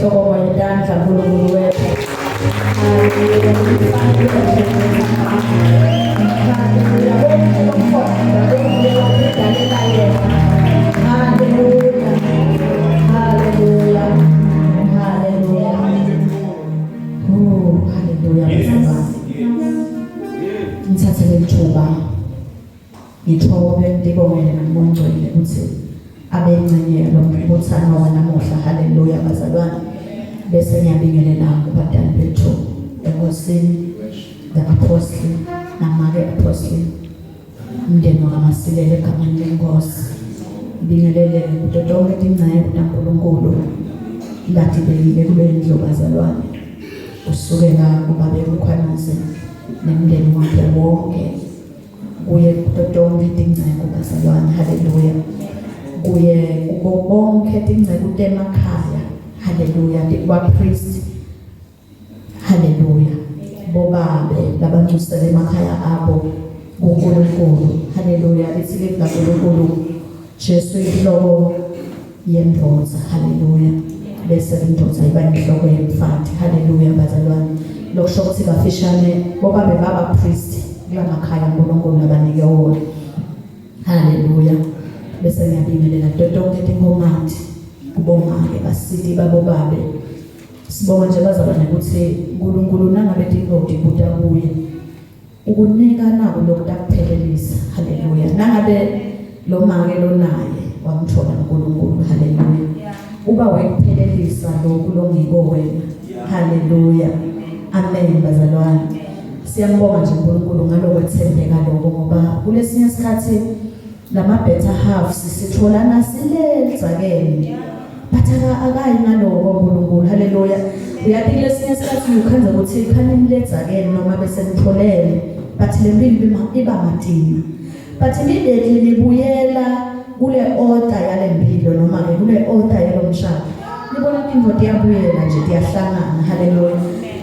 inhlokomo yetandla Nkulunkulu wethu. Hallelujah. Konke lokukhona konke wakudalela yena. Hallelujah. Hallelujah. Hallelujah. Oh, hallelujah. Ngithathe leli thuba ngithobe ngibongele naMongcwele ukuthi abe ingxenye yalo mbuthano wanamuhla. Haleluya bazalwane. Bese ngiyabingelela kubadali bethu enkosini the apostle namake apostle umndeni wakaMasilela egameni lenkosi. Ngibingelele kuto tonke tinceku taNkulunkulu latibekile kule ndlu bazalwane kusukela kubabe uMkhwanazi nemndeni wakhe wonke kuye kuto tonke tinceku bazalwane haleluya kuye kubo bonke tinceku temakhaya haleluya kubapriest haleluya bobabe labanxusele emakhaya abo kuNkulunkulu haleluya lithi livi laNkulunkulu Jesu inhloko yendvodza haleluya bese indvodza iba inhloko yemfati haleluya bazalwane lokusho ukuthi bafishane bobabe baba priest kulamakhaya uNkulunkulu abanike wona haleluya bese ngiyabingelela tonke tinkomati kubomake basiti babobabe sibonga nje bazalwane ukuthi uNkulunkulu nangabe tintfo tibuta kuye ukunika naku lokutakuphelelisa haleluya nangabe lo make lonaye wamthola uNkulunkulu haleluya uba wekuphelelisa lokhu longiko wena haleluya amen bazalwane siyambonga nje uNkulunkulu ngalokwethembeka lokho ngoba kulesinye isikhathi lama better halves sitholana siledzakeni but akayi ngaloko uNkulunkulu haleluya uyathi kulesinye isikhathi ukhanza ukuthi khani niledzakeni noma bese nitholele but le mpilo iba matima but immediately nibuyela kule order yale mpilo noma ke kule order yalomshado nibona tintfo tiyabuyela nje tiyahlangana haleluya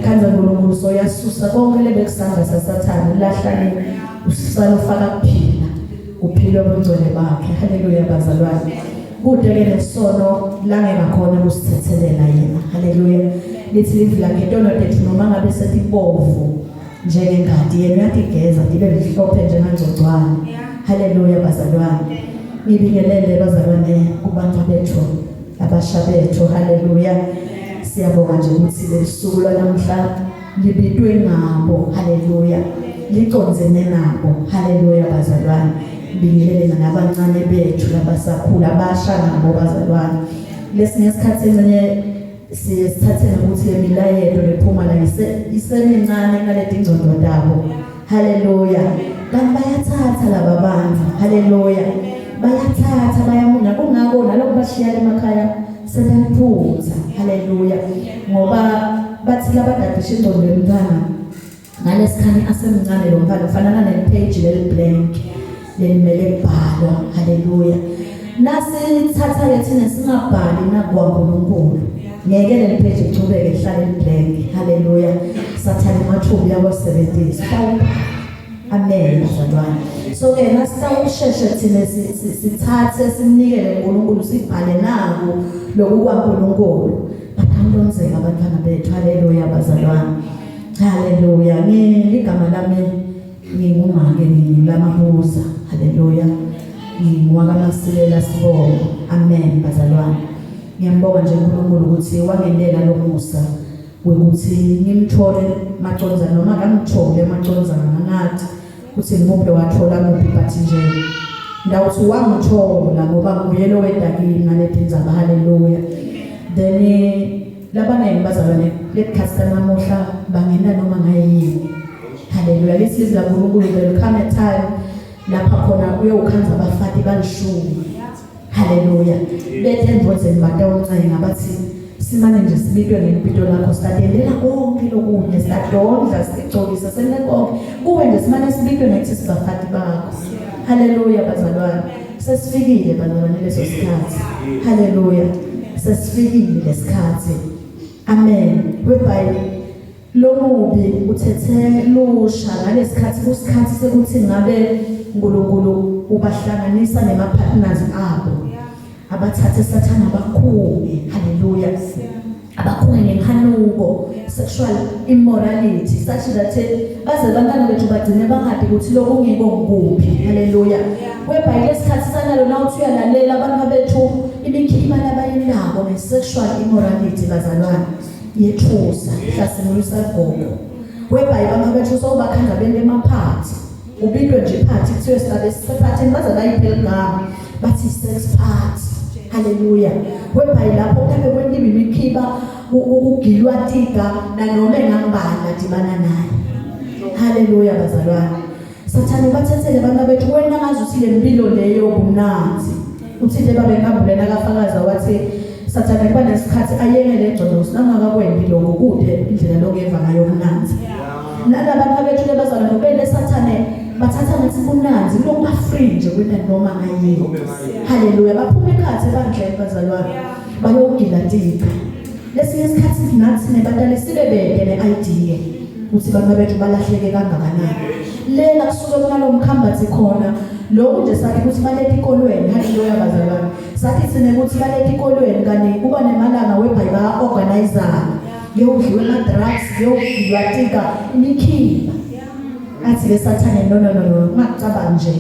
khanza uNkulunkulu soyasusa konke lebekusandla sasathane ulahlane usala ufaka kuphila kuphilwa bungcwele bakhe haleluya bazalwane kude ke nesono langengakhona ukusithethelela yena haleluya lithi livi lakhe tono tethu noma ngabe setibovu njengengadi yena uyatigeza tibe mhlophe njengangcocwane haleluya bazalwane ngibingelele bazalwane kubantu bethu abasha bethu haleluya siyabonga nje ukuthi lesuku lwanamhla libitwe ngabo haleluya licondzene nabo haleluya bazalwane bingelele nabancane bethu labasakhula abasha nabo bazalwane lesinye isikhathi encenye siye sithathe nokuthi le milayeto lephuma la isemincane ngaleti ngcondo tabo haleluya kanti bayathatha laba bantu haleluya bayathatha bayamuna kungako nalokhu bashiya emakhaya sebaliphutha haleluya ngoba bathi labadadisha ingqondo yomntwana ngalesikhathi asemncane lo mfana ufanana nepage leli blank lelimele kubhalwa haleluya nasithatha ke thina singabhali nakwaNkulunkulu ngeke leli page lichubeke lihlale liblank haleluya sathane amathuba uyawasebenzisa Amen bazalwane. So ke nasitawusheshe thina sithathe simnikele uNkulunkulu sibhale naku lokhu kwaNkulunkulu. Bathandonzeka abantwana bethu. Haleluya bazalwane. Haleluya. Ngigama lami ngingumake ngingulamabuza. Haleluya. NgingwakaMasilela sibongo. Amen bazalwane. Ngiyambonga nje uNkulunkulu ukuthi wangendela lomusa wekuthi ngimthole macondzana noma kangithole macondzana ngathi ukuthi ngimuphi wathola muphi but nje ndawuthi wangithola ngoba nguye lo wedakini ngaleti ndzaba haleluya then eh, labaningi bazalwane lekukhasi namuhla bangena noma ngayini haleluya lesizi laNkulunkulu there will come a time lapha khona uyowukhanza abafati balishumi Haleluya. Bethe endvodzeni batawuncenga bathi simane nje sibitwe ngempito lakho sitatendela konke lokunye sitadondla sigcokisa sente konke kuwe nje simane sibitwe ngekuthi sibafati bakho. Haleluya bazalwane. Sesifikile bazalwane leso sikhathi. Haleluya. Sesifikile lesikhathi. Amen. Whereby Lomubi uthethe lusha ngalesikhathi kusikhathi sekuthi ngabe uNkulunkulu ubahlanganisa nema partners abo abathathe sathana bakhume haleluya. Bakhunge ngenkhanuko, sexual immorality, such that baze bantwana bethu bagcine bangadi ukuthi lokungiko ngikuphi. Haleluya. Whereby lesikhathi sanalo na uthi uyalalela abantu bethu imikhiba labayendako nge-sexual immorality bazalwane yethusa hlasimulisa gogo. Whereby abantu bethu sowubakhanda bente emaphathi ubitwe nje iphathi kuthiwe sibabe sisephathini baze bayiphe ligama bathi sex party. Haleluya. Whereby lapho kuyabe kwentiwa imikhiba ukugilwa tiga nanoma engangibani adibana naye. Haleluya bazalwane. Sathane ubathathele abantu bethu wena ngazi uthi le mpilo leyo kumnanzi. Uthi le babe ngambulena kafakaza wathi Sathane kuba nesikhathi ayeke le ngcono sinangakakwendi lokho kude indlela lokeva ngayo kumnanzi. Nalabantu bethu lebazalwane bele Sathane bathatha ngathi kumnanzi kulokuba free nje kwenta noma ngayini. Haleluya baphuma ekhathi ebandleni bazalwane bayogila tiga. Lesinye isikhathi nathi nebatali sibe bede ne-idea ukuthi abantu bethu balahleke kangakanani. Lela kusuke kunalo mkhambathi khona lokhu nje sathi ukuthi balethe ikolweni. Haleluya bazalwane. Sathi sine ukuthi balethe ikolweni kani kuba nemalanga webhayi baya-organizana kuyodliwa ama-drugs kuyogilwa tika imikhiba. Athi ke sathane no no no no ungakucabangi nje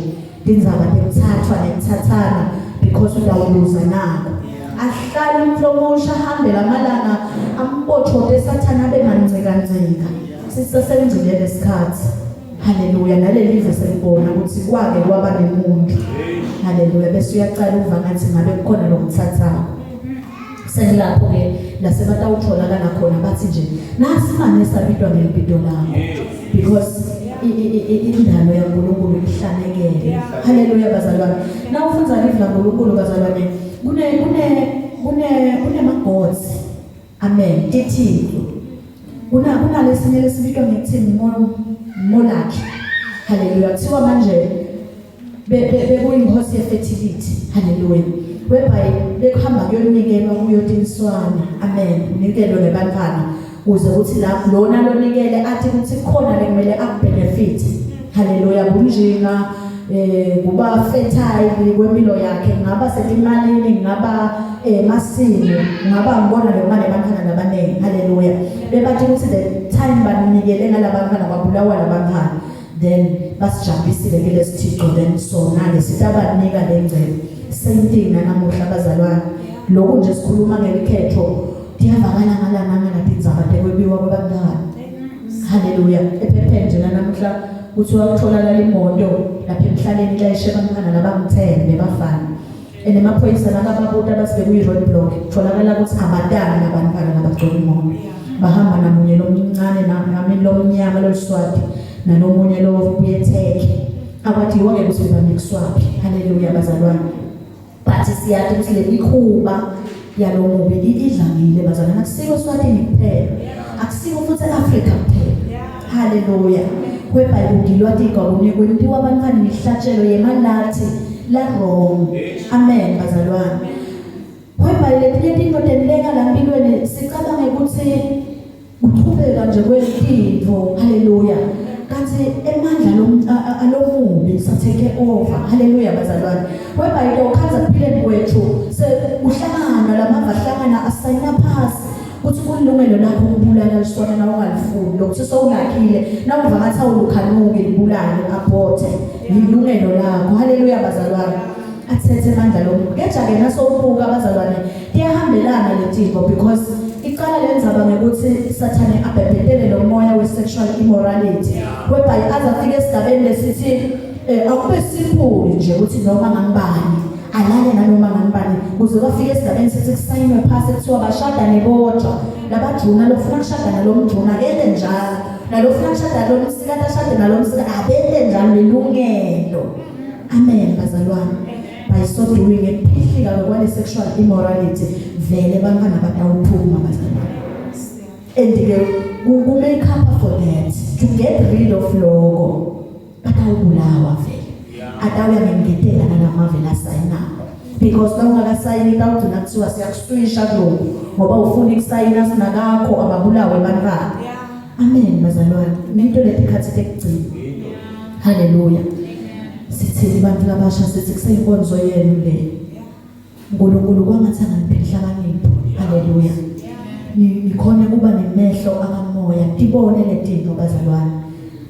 tindzaba tekuthathwa nekuthathana because utawuluza nako. Ahlale umflomusha ahambe lamalanga ambothote sathane abe mancikancika. Sisesengcile lesikhathi. Haleluya naleli live selibona ukuthi kwake kwaba nemuntu. Haleluya bese uyaqala uva ngathi ngabe kukhona lokuthathako. Sengilapho ke lasebatawutholakala khona bathi nje nasi manje sabidwa ngelibito lakho because indalo yaNkulunkulu ihlanekele. Haleluya bazalwane. Na ufundza livi laNkulunkulu bazalwane kune kune kune kunemagods. Amen. Tithixo. Kuna kunalesinye lesibitwa ngekuthi Molaki. Haleluya. Kuthiwa manje bekuyinkosi ye-fertility. Haleluya. Whereby bekuhamba kuyonikelwa kuyotinswana. Amen. Unikelwe ngebantwana kuze ukuthi la lona lonikele athi ukuthi khona lekumele akubenefit. Haleluya. Bunjinga kuba fertile kwempilo yakhe ngaba setimalini ngaba emasini ngaba ngibona le mali abantwana labaningi. Haleluya. Bebathi ukuthi the time banikele ngalabantwana babulawa labantwana then basijabhisile ke lesithixo then sona ke sitabanika lengcebo. Same thing nanamuhla bazalwane. Lokhu nje sikhuluma ngelikhetho tiyavakala ngalamanga natindzaba tekwebiwa kwabantwana. Haleluya. Ephepheni nje nanamuhla kuthiwa kutholakala imoto lapha emhlaleni layishe abantwana labangithembe bafana. And emaphoyisa nakababuta bathi bekuyi road block kutholakala ukuthi abatali labantwana labagcoka imoto. Bahamba namunye lomncane nami lomnyama loluswati nalomunye lo uyetheke. Akwathiwa ke ukuthi bamixwaphi. Haleluya bazalwane. But siyathi ukuthi le mikhuba yalomubi idlangile bazalwane akusiko Swatini kuphela. Akusiko futhi eAfrica kuphela. Haleluya. Whereby kugilwa tiga kunikwe kwentiwa abantwana imihlatshelo yemalathi la wrong. Amen bazalwane. Whereby letinye tintfo tenteka la mpilweni sicabange ukuthi kuchubeka nje kwetintfo. Haleluya. Kanti emandla alomubi satheke over. Haleluya bazalwane. Whereby tokhandza kuphileni kwethu sekuhlangana lamava ahlangana asayina phasi kuthi kulilungelo lakho ukubulala lisona na ungalifuni lokuthi sowulakhile na uva ngathi awulukhanuki libulale abhothe lilungelo lakho. Haleluya bazalwane. Athethe amandla lo muntu keja ke nasowubuka bazalwane tiyahambelana letintfo because icala lenzaba ngekuthi sathane abhebhetele lo moya we-sexual immorality whereby aze afike esigabeni lesithi akube simple nje ukuthi noma ngangibani alale nanoma ngangibani kuze bafike esigabeni sithi kusayinwe phasi kuthiwa bashadane bodwa labajuna lofuna kushada nalomjuna kente njalo nalofuna kushada nalomsikati ashade nalomsikati abente njalo lilungelo. Amen bazalwane. By so doing ekuphihika kwale sexual immorality vele bantwana batawuphuma bazalwane. And ke ku make up for that to get rid of loko batawubulawa vele. Atawuya ngengetela nalamavela asayinako because nawungakasayini tawugcina kuthiwa siyakuswisha kulokhu ngoba ufuna ukusayina sinakakho ababulawe bantwana. Amen bazalwane. Into letikhathi tekugcina. Haleluya. Sithi bantu labasha sithi kuseyinkonzo yenu le. uNkulunkulu kwangathi anganiphe inhlakanipho. Haleluya. Nikhona kuba nemehlo akamoya tibone letinto bazalwane.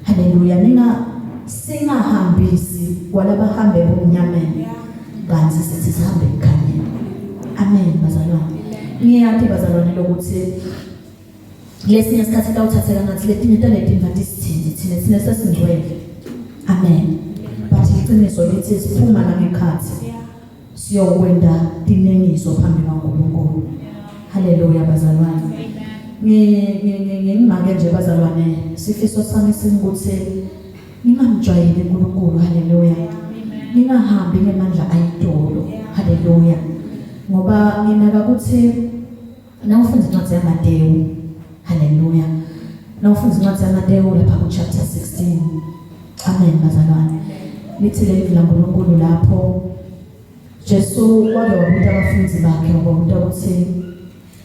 Haleluya. Ninga singahambisi kwalabahambe ebumnyameni kanti sithi sihambe ekukhanyeni. Amen bazalwane. Ngiyati bazalwane lokuthi lesinye isikhathi tawuthatheka ngathi letinye taletinto atisithinti thina, thina sesingcwele. Amen. But iqiniso lithi siphuma langekhathi siyokwenda tinengiso phambi kwaNkulunkulu. Haleluya bazalwane. Ngingimake nje bazalwane, sifiso sami singukuthi ngingamjwayeli uNkulunkulu. Haleluya. Ngingahambi ngemandla ayitolo. Haleluya. Ngoba nginaka ukuthi nawufunda incwadi yaMateyu, haleluya, nawufunda incwadi yaMateyu lapha ku chapter 16, amen bazalwane, lithi leli laNkulunkulu lapho Jesu wake wabuta abafundi bakhe, wababuta ukuthi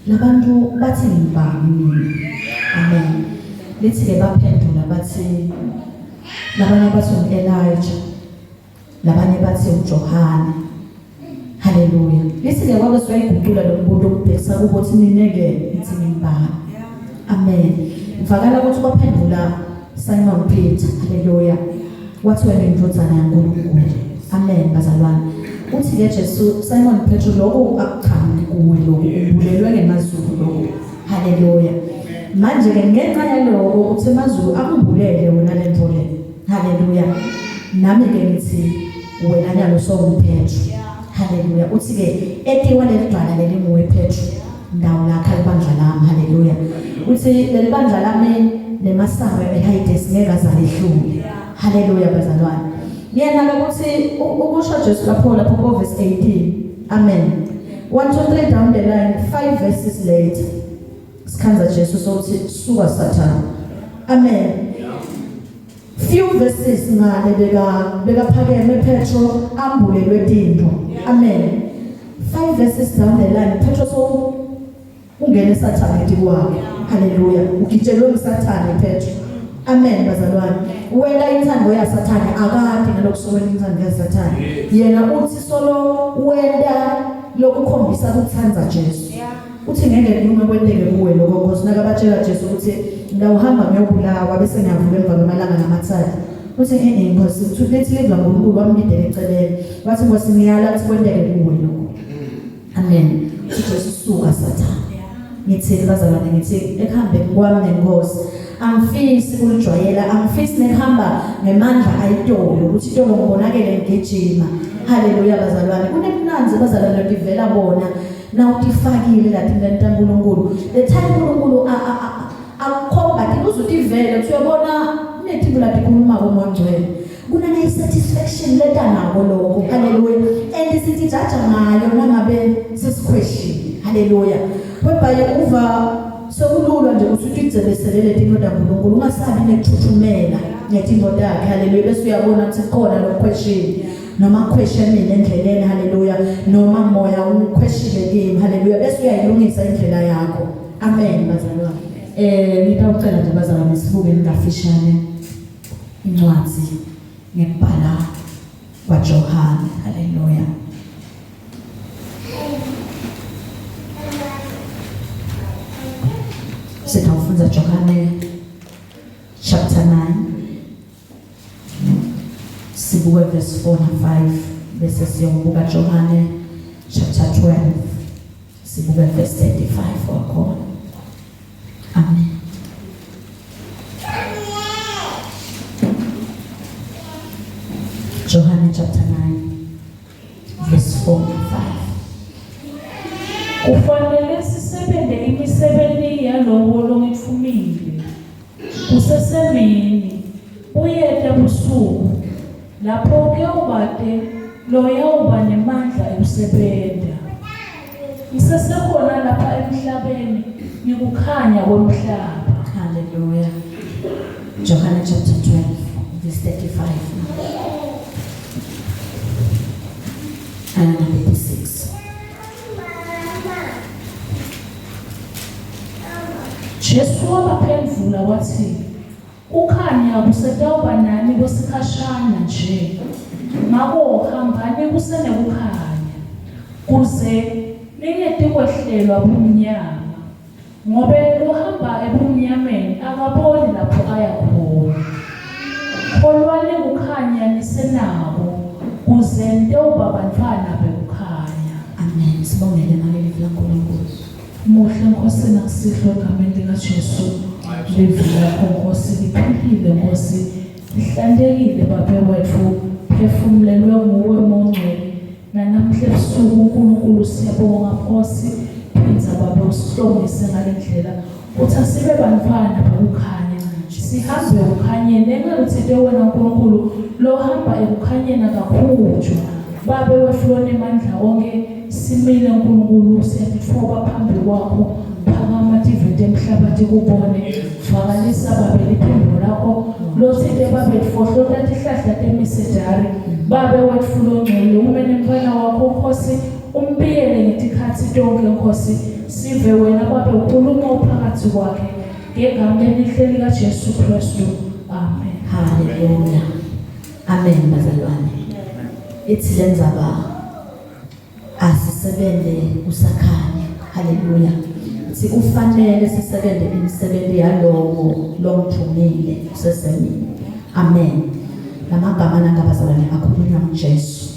labantu bathi ngibani mina. Amen. Lithi ke baphendula bathi labanye bathi uElijah, labanye bathi uJohane. Haleluya. Lithi ke kwabe siyayiguqula lo mbuto ukubhekisa kubo ukuthi nine-ke nithi ngibani. Amen. Mvakala ukuthi baphendula Simon Peter. Haleluya. Wathi wena indodana yaNkulunkulu. Amen bazalwane. Uthi ke Jesu Simon Petro lokhu akuqhamuki kuwe, lokhu ubulelwe ngemazulu lokhu. Haleluya. Manje ke ngenxa yaloko uthi emazulu akumbulele wena lento le. Haleluya. Nami ke ngithi wena nyalo sowuPetro. Haleluya. Uthi ke etiwa leli dwala leli nguwe Petro. Ndawo lakha ibandla lami. Haleluya. Uthi leli bandla lami nemasango eHades ngeke azalihlule. Haleluya bazalwane. Ngiyena ukuthi ukusho Jesu lapho lapho ko verse 18. Amen. 1 2 3 down the line, 5 verses later. Sikhanza Jesu sokuthi suka Sathane. Amen. Few verses ngale beka bekaphakeme Petro ambulelwe tinto. Amen. 5 verses down the line Petro so ungene Sathane etikwakhe. Haleluya. Ugitshelwe nguSathane Petro. Amen bazalwane. Wena inthando yaSathane akade nalokusokela inthando yaSathane. Yena uthi solo wenda lokukhombisa ukuthanza Jesu. Uthi ngeke kulunge kwenteke kuwe lokho Nkosi. Nakabatshela Jesu ukuthi ngawuhamba ngiyobulawa bese ngiyavuka emva kwamalanga lamathathu. Uthi eh eh Nkosi, uthi lithi live laNkulunkulu wambidela eceleni. Wathi Nkosi ngiyala ukuthi kwenteke kuwe lokho. Amen. Uthi Jesu suka Sathane. Ngithi bazalwane, ngithi ekuhambeni kwami nenkosi angifisi kulijwayela, angifisi nekuhamba ngemandla ayitolo ukuthi itolo ngibonakele ngigijima. Haleluya bazalwane. Kunemnanzi bazalwane livela bona nawutifakile latinto taNkulunkulu. The time uNkulunkulu akukhomba uze utivele uthi uyabona kunetinto latikhuluma komoya ongcwele. Kunana satisfaction leta nako lokho. Haleluya. And sithi jaja ngayo nangabe sesikhweshile. Haleluya. Whereby uva sekulula nje ukuthi utigcebeselele tinto taNkulunkulu, ungasabi nekuthuthumela ngetinto takhe. Haleluya. Bese uyabona ukuthi khona lokukhweshile noma kukhweshe mina endleleni. Haleluya. Noma moya ukhweshile kimi. Haleluya. Bese uyayilungisa indlela yakho. Amen bazalwane. Ngitawucela nje bazalwane sibuke ngafishane incwadi ngekubhala kwaJohane. Haleluya. Sitawufundza Johane chapter 9 sibuke verse 4 na 5 bese siyobuka Johane chapter 12 sibuke verse 35 wakhona. Amen. Johane chapter 9 verse 4 na 5. Kufanele sisebente imisebenti yalowo longitfumile. Kusesemini, buyeta busuku, lapho kuyawubate loyawuba nemandla ekusebenta. Ngisesekhona lapha emhlabeni, ngikukhanya kwemhlaba. Hallelujah. Johane chapter 12 verse 35 and 36. Jesu wabaphendvula watsi, Kukhanya kusetawuba nani kwesikhashana nje. Ngako hambani kusenekukhanya, kuze ningetikwehlelwa bumnyama. Ngobe lohamba akaboni lapho aya khona. Kholwani kukhanya nisenako, kuze nitewuba bantfwana bekukhanya. Amen. Sibongele ngaleli laNkulunkulu. Muhle Nkosi nakusihlwa egameni likaJesu. Livi lakho Nkosi liphilile Nkosi, lihlantekile Babe wetfu, phefumulelwe nguwe Mongcwele. Nanamuhla ebusuku uNkulunkulu siyabonga Nkosi, phindza Babe usihlomise ngale ndlela ukuthi asibe bantfwana bokukhanya, sihambe ekukhanyeni. Engakuthinte wena Nkulunkulu lohamba ekukhanyeni akakhutshwa. Babe wetfu lonemandla onke, simile Nkulunkulu, siyatitfoba phambi kwakho. Phakama tive temhlaba tikubone. Vakalisa Babe liphimbo lakho lotsite Babe tfohlota tihlahla temisedari. Babe wetfu longcwele ume nemntfwana wakho Nkosi, umbiyele ngetikhatsi tonkhe Nkosi. Sive wena Babe ukhuluma uphakathi kwakhe ngegama elihle likaJesu Kristu. Amen. Hallelujah. Amen bazalwane. Ithi lendzaba asisebenze kusakhanya. Haleluya. Ithi kufanele sisebenze imisebenzi yalowo longithumile kusesemini. Amen. Lamagama nanga bazalwane akhulunywa nguJesu.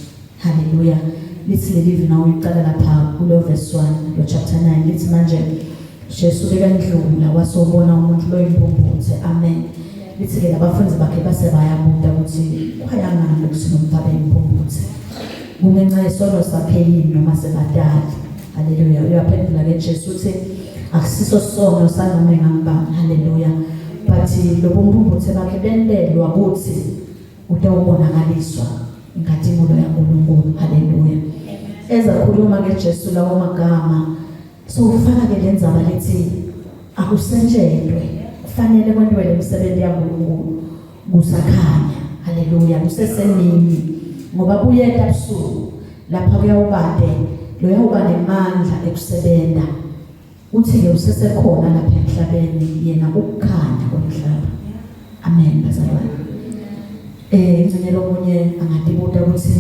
Haleluya. Lithi leli livi na uyiqala lapha kulo verse 1 lo chapter 9 lithi manje Jesu bekandlula wasobona umuntu loyimpumputhe. Amen. Lithi ke labafundi bakhe base bayabuta ukuthi kwaya ngani ukuthi nomfana impumputhe. Kungenxa yesono sakhe yini noma sebatali. Haleluya. Uyaphendula ke Jesu uthi akusiso sono sanoma engangibani. Haleluya. But lobo mpumputhe bakhe bentelwa ukuthi utawubonakaliswa inkhatimulo yaNkulunkulu. Haleluya. Ezakhuluma ke Jesu lawo magama so ufaka ke lendzaba lethi akusentshentwe kufanele kwentiwe lemisebenzi yaNkulunkulu kusakhanya. Haleluya. Kusesemini ngoba buyeta busuku lapha kuyawubade loyawuba nemandla ekusebenza uthi ke usesekhona lapha emhlabeni yena ukukhanya komhlaba. Amen bazalwane. Ngcine lomunye angatibuta ukuthi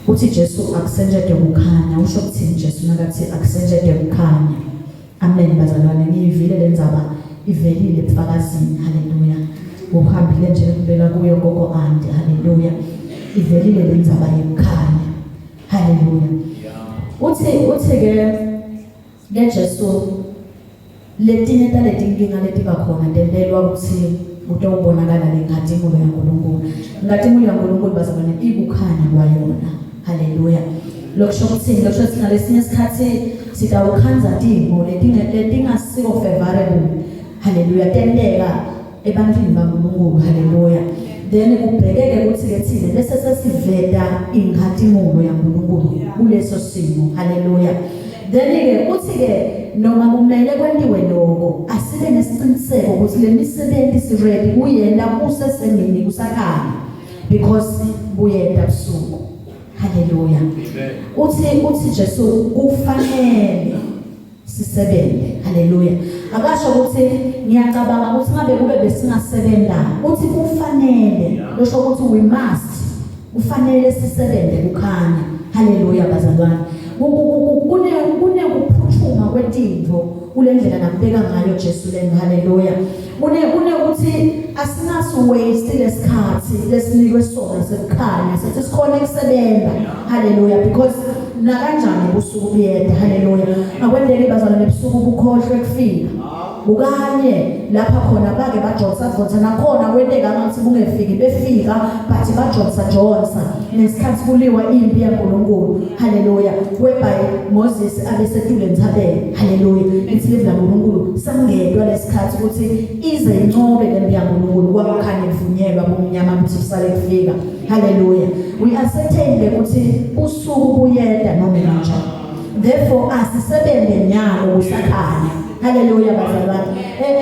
uthi Jesu akusentshede kukhanya usho ukuthini Jesu nakathi akusentshede kukhanya. Amen bazalwane, ngiyivile lendzaba ivelile ebufakazini. Haleluya. Uhambile nje ngibela kuyo gogo anti. Haleluya. Ivelile lendzaba yekukhanya. Haleluya. Uthi ke Jesu letinye taletinkinga letiba khona tentelwa ukuthi kutawubonakala lenkhatimulo yaNkulunkulu. Inkhatimulo yaNkulunkulu bazalwane ikukhanya kwayona. Haleluya. Lokusho ukuthini? Lokusho ukuthi ngalesinye isikhathi sitawukhandza timo letingasiko favorable. Haleluya. Tenteka ebantwini baNkulunkulu. Haleluya. Then kubhekeke ukuthi ke thina bese sesiveta inkhatimulo yaNkulunkulu kuleso simo. Haleluya. Then ke uthi ke noma kumele kwentiwe lokho asibe nesiciniseko ukuthi le misebenzi si ready kuyenta kusesemini kusakhanya because buyenta busuku. Haleluya. Uthi Jesu kufanele sisebenze. Haleluya. Akasho ukuthi ngiyacabanga ukuthi ngabe kube besingasebenza, uthi kufanele, losho ukuthi we must, kufanele sisebenze kukhanya. Haleluya bazalwane. Kune kuphuthuma kwetintfo kulendlela nambeka ngayo Jesu lena. Haleluya. Kune ukuthi asinasu waste lesikhathi lesinikwe sona sekukhanya sithi sikhona ukusebenza. Haleluya. Because nakanjani ubusuku buyeda. Haleluya. Akwendeki bazalwane ebusuku bukhohlwe kufika. Kukanye lapha khona bake bajonsa jonsa nakhona kwenteka ngathi kungefiki befika but bajonsa jonsa ngesikhathi kuliwa impi yaNkulunkulu. Haleluya. Whereby Moses abesetule entsabeni. Haleluya. Ithi livi laNkulunkulu sangedwa lesikhathi ukuthi ize inqobe lempi yaNkulunkulu kwakukhanya kuvunyelwa bumnyama ukuthi kusale kufika. Haleluya. We are certain ukuthi usuku buyeda noma kanjani. Therefore asisebenze nyalo kusakhanya. Haleluya bazalwane.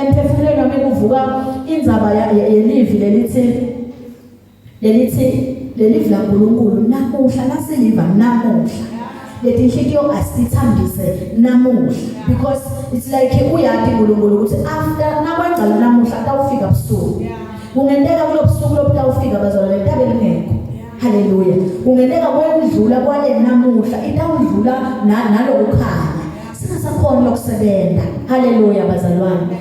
Emphefumulweni wami kuvuka indzaba yelivi lelithi lelivi laNkulunkulu namuhla nasiliva namuhla. Letinhlitiyo asithambise namuhla because it's like uyati uNkulunkulu ukuthi after nakwengcala namuhla tawufika busuku. Kungenteka kulobusuku lobutawufika bazalwane litabe lingekho. Haleluya. Kungenteka kwendlula kwale namuhla itawundlula nalokukhanya. Singasakhona lokusebenza. Haleluya bazalwane.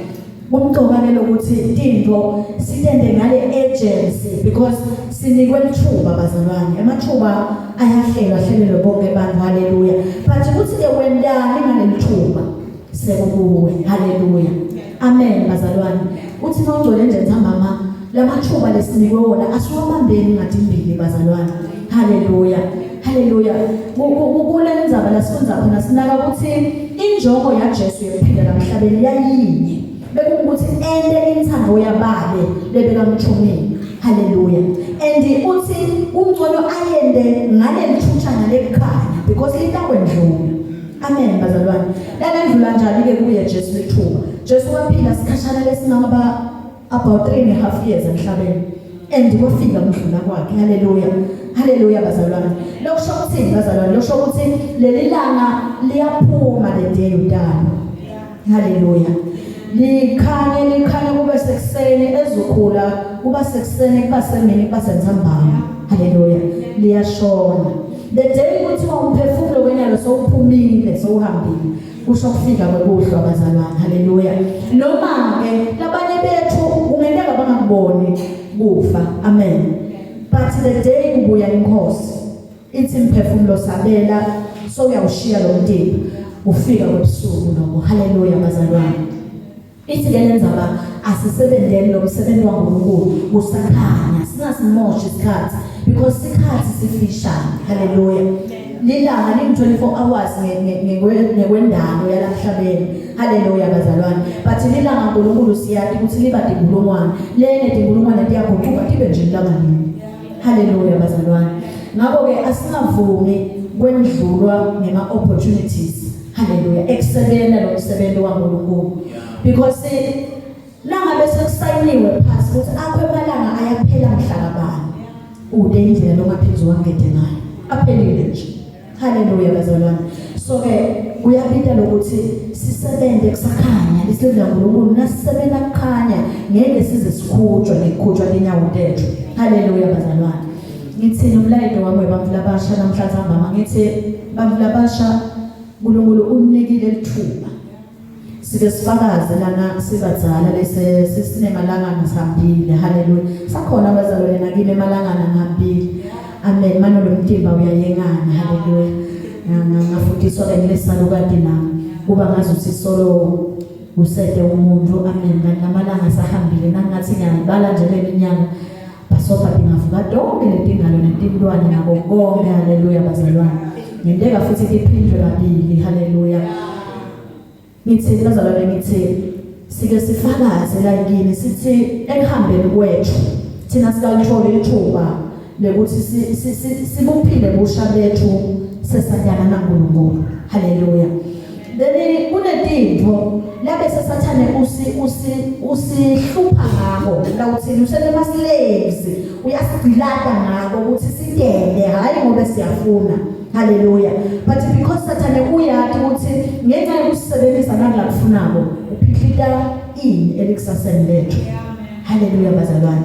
Kumcoka ke lokuthi tintfo sitente ngale urgency because sinikwe lithuba bazalwane. Amathuba ayahlelwa ahlelelwe bonke abantu haleluya. But ukuthi ke wentani ngalelithuba sekukuwe haleluya. Amen bazalwane. Uthi mawungcwele nje ntambama lamathuba lesinikwe wona asiwabambeni ngatimbili bazalwane. Haleluya. Haleluya. Kule ndzaba lasifundza khona sinaka ukuthi injongo yaJesu yokuphila lamhlabeni yayinye. Bekungukuthi ente inthando yababe lebekamthumile. Haleluya. And uthi kungcono ayende ngaleli thutshana lekukhanya because litakwendlula. Amen bazalwane. Lalendlula njani ke kuye Jesu lithuba. Jesu waphila sikhashana lesingaba about 3 and a half years emhlabeni and kwafika ukudlula kwakhe haleluya haleluya bazalwane lokusho ukuthini bazalwane lokusho ukuthi leli langa liyaphuma le day udalo haleluya likhanye likhanye kube sekuseni ezokhula kuba sekuseni kuba semini kuba senzambama haleluya liyashona the day kuthiwa umphefumulo wenyalo sowuphumile sowuhambile kusho kufika kwekuhlwa bazalwane haleluya noma ke labanye bethu kungenteka bangakuboni kufa amen but the day kubuya inkosi ithi imphefumulo sabela so uyawushiya lo mtimba ufika kwebusuku lokho haleluya bazalwane Ithi ke lenzaba asisebenzeni lo msebenzi waNkulunkulu kusakhanya singasimoshi isikhathi because isikhathi sifishane haleluya lilanga lingu 24 hours ngekwendalo yalamhlabeni haleluya bazalwane but lilanga uNkulunkulu siyati ukuthi liba tinkulungwane lene tinkulungwane tiyaguquka tibe nje lilanga linye haleluya bazalwane ngakho ke asingavumi kwendlulwa ngema opportunities Haleluya. Ekusebenza lo msebenzi waNkulunkulu. Because nangabe sekusayiniwe phansi ukuthi akho emalanga ayaphela mhla kabani. Ude indlela longaphindze wangede ngayo. Aphelile nje. Haleluya bazalwane. So ke kuyabita lokuthi sisebenze kusakhanya lisidla uNkulunkulu nasisebenza kukhanya ngeke size sikhutshwe nekukhutshwa tinyawo tethu. Haleluya bazalwane. Ngithini umlayeto wami webantfu labasha namhlanje mama ngithi bantfu labasha uNkulunkulu unikile lithuba sike sifakaze lana sibadzala lese sesinemalangana sihambile haleluya sakhona abazalwane nakimi emalangana ngihambile amen manje lo mtimba uyayengana haleluya ngafundiswa ke ngilesalukati nami kuba ngazuthi solo usete umuntu amen kanti namalanga sahambile nangathi ngiyalibala nje leminyaka Bhasobha tingavuka tonke letingalo netintwane nako konke haleluya bazalwane ngenteka futhi tiphindwe kabili haleluya ngithi bazalwane ngithi sike sifakaze la kini sithi ekuhambeni kwethu thina sikalithola ithuba lekuthi sibuphile busha bethu sesanyana naNkulunkulu haleluya then kunetintfo labe sesathane usi usi usihlupha ngako lawuthini usenema slaves uyasigcilata ngako ukuthi sidende hayi ngoba siyafuna haleluya but because sathane uyati ukuthi ngenxa yokusebenzisa nangila kufunako uphihlita ini elikusaseni lethu haleluya bazalwane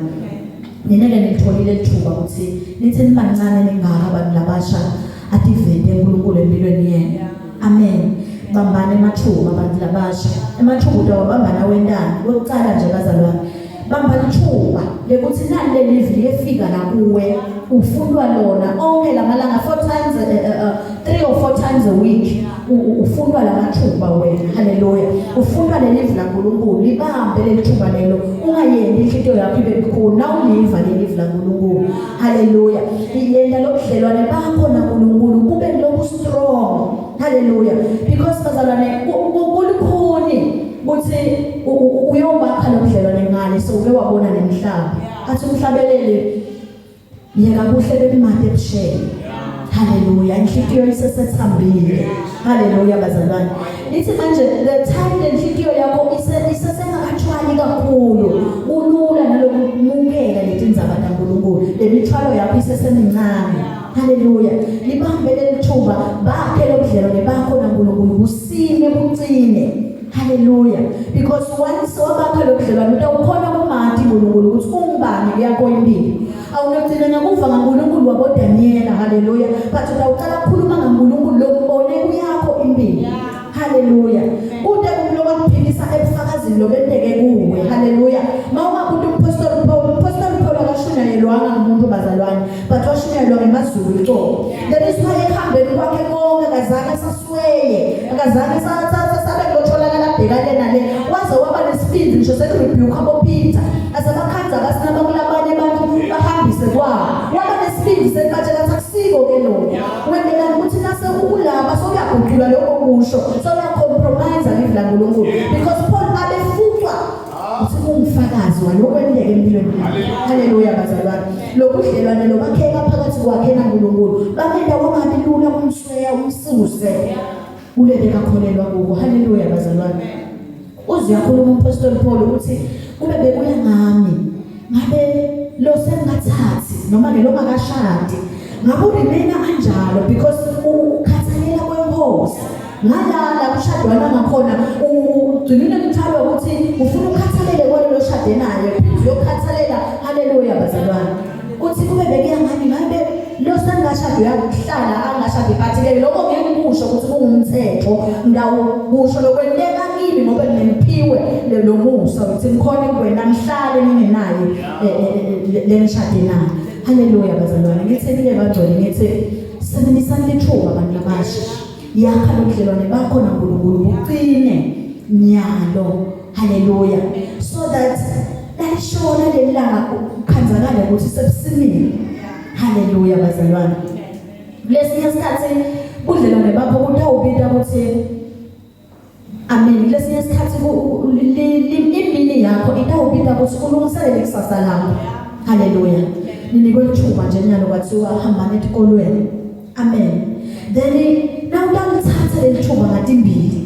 nineke nilitholile lithuba ukuthi nithi nibancane ningaka abantu labasha ativete uNkulunkulu empilweni yenu amen bambana emathuba abantu labasha emathuba utawabambana wentani kokucala nje bazalwane bamba lithuba lekuthi nali lelivi liyefika la kuwe ufundwa lona onke lamalanga four times 3 or 4 times a week ufundwa lamathuba wena haleluya ufundwa lelivi laNkulunkulu libambe leli thuba lelo ungayendi inhlitiyo yakho ibe bukhulu nawuliva lelivi laNkulunkulu haleluya yenda lobudlelwane bakho naNkulunkulu kube lokhu strong haleluya because bazalwane kulukhuni ukuthi uyobakha lobudlelwane ngale so uke wabona nemhlaba athi umhlabeleli yeka kuhle bekumade ebusheni haleluya inhlitiyo isesethambile haleluya bazalwane ithi manje the time lenhlitiyo yakho isesengakathwali kakhulu kulula nalokumukela letindzaba taNkulunkulu lemithwalo yakho isesemincane haleluya libambe lelithuba bakhe lobudlelwane bakho naNkulunkulu busime bucine Hallelujah. Because once wabakha lo budlelwane utawukhona kumati uNkulunkulu ukuthi ungubani kuyakho impilo. Awunogcina ngakuva ngaNkulunkulu wabo Daniela, hallelujah. But utawuqala ukukhuluma ngaNkulunkulu lombone kuyakho impilo. Hallelujah. Kute umuntu lowakuphikisa ebufakazini lobufakazini lobenteke kuwe. Haleluya. Mawungabuta umpostoli Paul, umpostoli Paul akashunyayelwanga ngumuntu bazalwane, but washunyayelwa ngemazulu ucobo. That is why ekuhambeni kwakhe konke akazange sasweye, akazange sabe ngotholakala abhekane nale. Waze waba nesibindi ngisho sekurebuke aboPeter. Asabakhanza abasinaba kulabanye abantu bahambise kwabo. Waba nesibindi sekubatshela ukuthi akusiko ke lokho. Wendelani ukuthi nase ukulaba sokuyaguqula lokho kusho. Soyacompromise live laNkulunkulu. Because Paul abefucwa uthi ungufakazi walokwenteka empilweni yakhe. Haleluya bazalwane. Lobudlelwane lobakheka phakathi kwakhe naNkulunkulu bamenda wangabi lula kumsweya umsuse kule bekakholelwa kuko. Haleluya bazalwane. Uze uyakhuluma umpostoli Paul ukuthi kube bekuya ngami ngabe lo sengingathathi noma ke lo ngakashadi ngabe urimena anjalo because ukhathalela kwenkosi ngalala kushadwana ngakhona ugcinile umthwalo ukuthi ufuna ukhathalele kwalelo shade naye phinde uyokhathalela. Haleluya bazalwane. Uthi kube bekuya ngami ngabe lo sengashadi uyakuhlala angashadi, but ke lokho ngeke ngikusho ukuthi kungumthetho, ngawukusho lokwenteka kimi ngoba ngemphiwe lo musa ukuthi ngikhona kuwena ngihlale ngingenaye lengishade naye. Haleluya bazalwane. Ngithi ke bangcwele, ngithi sebenzisani lithuba abantu labasha, yakha lobudlelwane bakho naNkulunkulu buqine nyalo. Haleluya. So that lalishona leli langa kukhanzakale ukuthi sebusimile. Haleluya bazalwane. Kulesinye isikhathi budlelwane bakho kutawubita ukuthi amen. Kulesinye isikhathi imini yakho itawubita ukuthi ulungiselele ikusasa lakho. Haleluya. Ninikwe ithuba nje nyalo kwathiwa hambani esikolweni. Amen. Then nawutalithatha leli thuba ngatimbili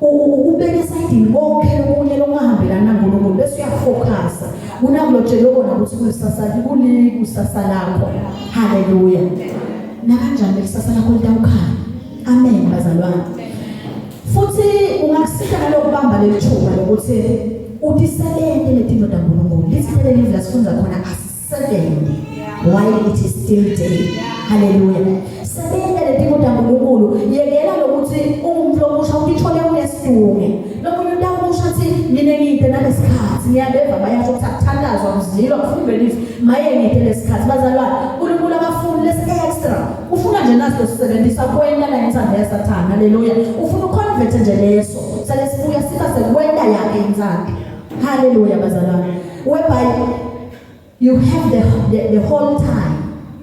ubeke esayidini konke lokunye lokungahambelani naNkulunkulu bese uyafocusa kunakulotshelwe kona ukuthi kulisasa kulikusasa lakho. Haleluya. Nakanjani lekusasa lakho litawukhanya. Amen bazalwane. Futhi ungakusita nalokubamba leli thuba lokuthi utisebenze letinto taNkulunkulu. Lithi leli live lasifundza khona asisebenze while it is still day. Haleluya. Sebenza letinto taNkulunkulu. Yekela lokuthi ungumuntu omusha utithole unesidunge. Lomunye utakusho athi mina ngide nalesikhathi ngiyabeva bayasho ukuthi akuthandazwa kuzilwa kufundwe live maye ngide lesikhathi bazalwane. uNkulunkulu akafuni lesi extra. Ufuna nje naso sisebenzisa kwenta la intsandvo yaSathane. Haleluya. Ufuna uconvert nje leso. Sale sibuya siba sekwenta yakhe intsandvo. Haleluya bazalwane. Whereby you have the whole time.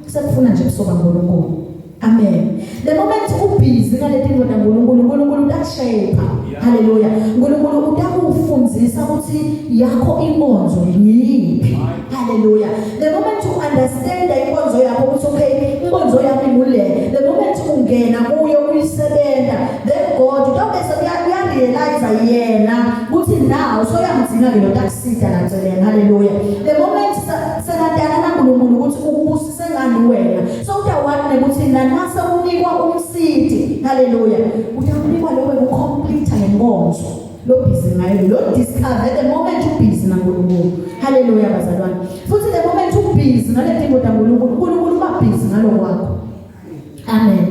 Sekufuna nje kusoba uNkulunkulu. Amen. The moment ubhizi ngaleti nto naNkulunkulu, uNkulunkulu utakushape. Haleluya. uNkulunkulu utakufundzisa ukuthi yakho inkonzo yiphi. Haleluya. The moment you understand inkonzo yakho ukuthi okay, inkonzo yami ngule. The moment ungena kuyo uyisebenza, then God utawubese uyarealize yena ukuthi now soyamdzinga ke lo takusita laceleni. Haleluya. The moment senatana naNkulunkulu ukuthi ukubusise ngani wena. So utawani ukuthi nanase unikwa umsiti. Haleluya. Utawunikwa lokho ukucomplete ngenkonzo lo busy ngayo lo discover the moment u busy naNkulunkulu. Haleluya bazalwane. Futhi the moment u busy ngale tinto taNkulunkulu, uNkulunkulu uba busy ngalokwakho. Amen.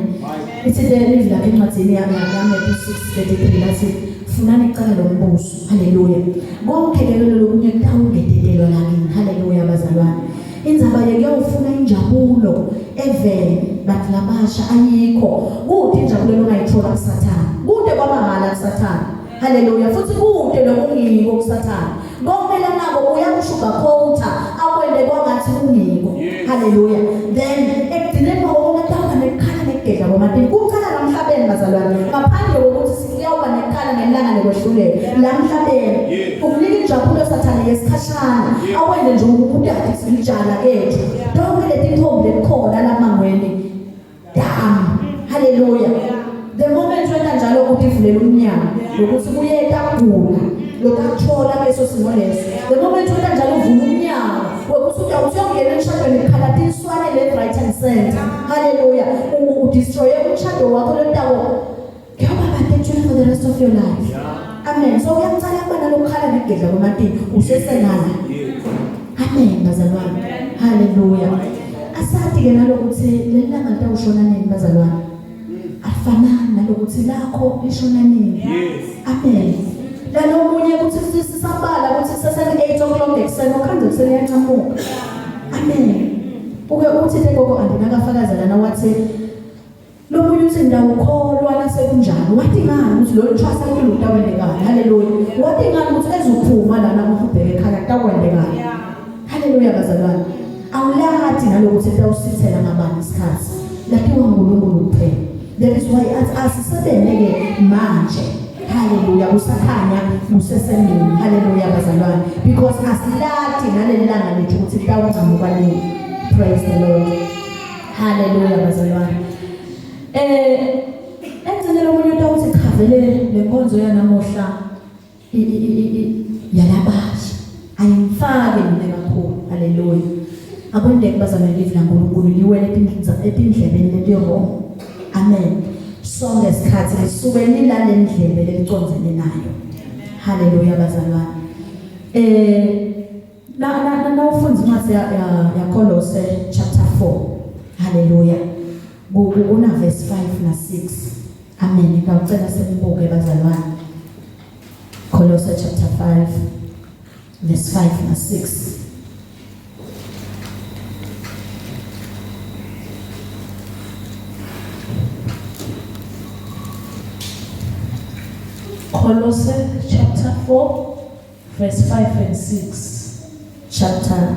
Ithi le live lakhe encwadini yami yaMatthew 6:33 lathi funani icala lombuso. Haleluya. Konke ke lolo lokunye kutawungededelwa lakini. Haleluya bazalwane. Indzaba yekuyawufuna injabulo evele bantu labasha ayikho. Kude injabulo longayithola kuSathane. Kude kwamahhala kuSathane. Haleluya. Futhi kude lokungiko kuSathane. Konke lanako uyakushugakhotha akwende kwangathi kungiko. Haleluya. Then ekugcineni kwako konke kutawuba nekukhala nekugedla kwamatini. Kucala lamhlabeni bazalwane. Ngaphandle kokuthi siyawuba nekukhala ngelanga lekwehlulela. Lamhlabeni. Ukunika injabulo Sathane yesikhashana. Akwende nje ukudada sijala kethu. Tonke letintombi lekukhona lamangweni. Damn. Hallelujah. The moment wena njalo utivulela umnyango lokuthi kuyeta kugula lokuthola leso simo leso. The moment wena njalo uvula umnyango wokuthi utawuthi uyongena emshadweni kukhala tinswane left right and center. Hallelujah. Udestroye umshado wakho lotawo kuyoba batetshula for the rest of your life. Amen. So uyamcala kuba nalokukhala negedla kwamatini usesenala. Amen bazalwane. Hallelujah. Asathi ke nalokuthi leli langa litawushona nini bazalwane. Afanani nalokuthi lakho lishona nini. Yes. Amen. Lalomunye kuthi sisabala ukuthi kuseseni 8 o'clock ekuseni ukhanze ekuseni uyanqamuka. Amen. Uke uthi le gogo andinakafakaza lana wathi lomunye uthi ngiyawukholwa nasekunjalo wathi ngani ukuthi lolu thwasa impilo utawendekani haleluya wathi ngani ukuthi ezophuma lana uma ubheke ekhaya kutakwendekani haleluya bazalwane awulati nalokuthi utawusithela ngabani isikhathi lakhiwa nguNkulunkulu kuphela that is why athi asisebenze-ke manje haleluya kusakhanya kusesemini haleluya bazalwane because asilati naleli langa lethu ukuthi litawuncamuka nini praise the lord haleluya bazalwane eh engcine lomunye umuntu uthi cha vele le nkonzo yanamuhla yalabasha ayimfake mina kakhulu haleluya akwendeke bazalwane livi laNkulunkulu liwele etindlebeni leti-wrong amen sonke isikhathi lisuke lilale ndlebe lelicondzene nayo haleluya bazalwane eh na na nawufunda incwadi ya ya Kolose chapter 4 haleluya kuna verse 5 na 6 amen ngicela senibuke bazalwane Kolose chapter 5 verse 5 na 6 Kolose chapter 4 verse 5 and 6 chapter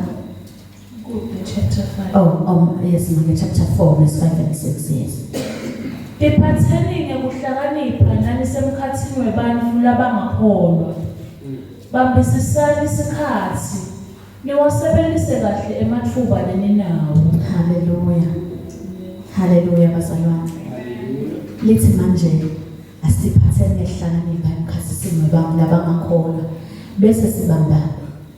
Good, chapter 5. Oh, yes, manje chapter 4 verse 5 and 6 yes. Tiphatheni ngekuhlakanipha nanisemkhathini webantfu labangakholwa. Bambisisani isikhatsi niwasebenzise kahle ematfuba leninawo. Hallelujah. Hallelujah bazalwane. Lithi manje asiphatheni ngekuhlakanipha emkhathini webantfu labangakholwa bese sibamba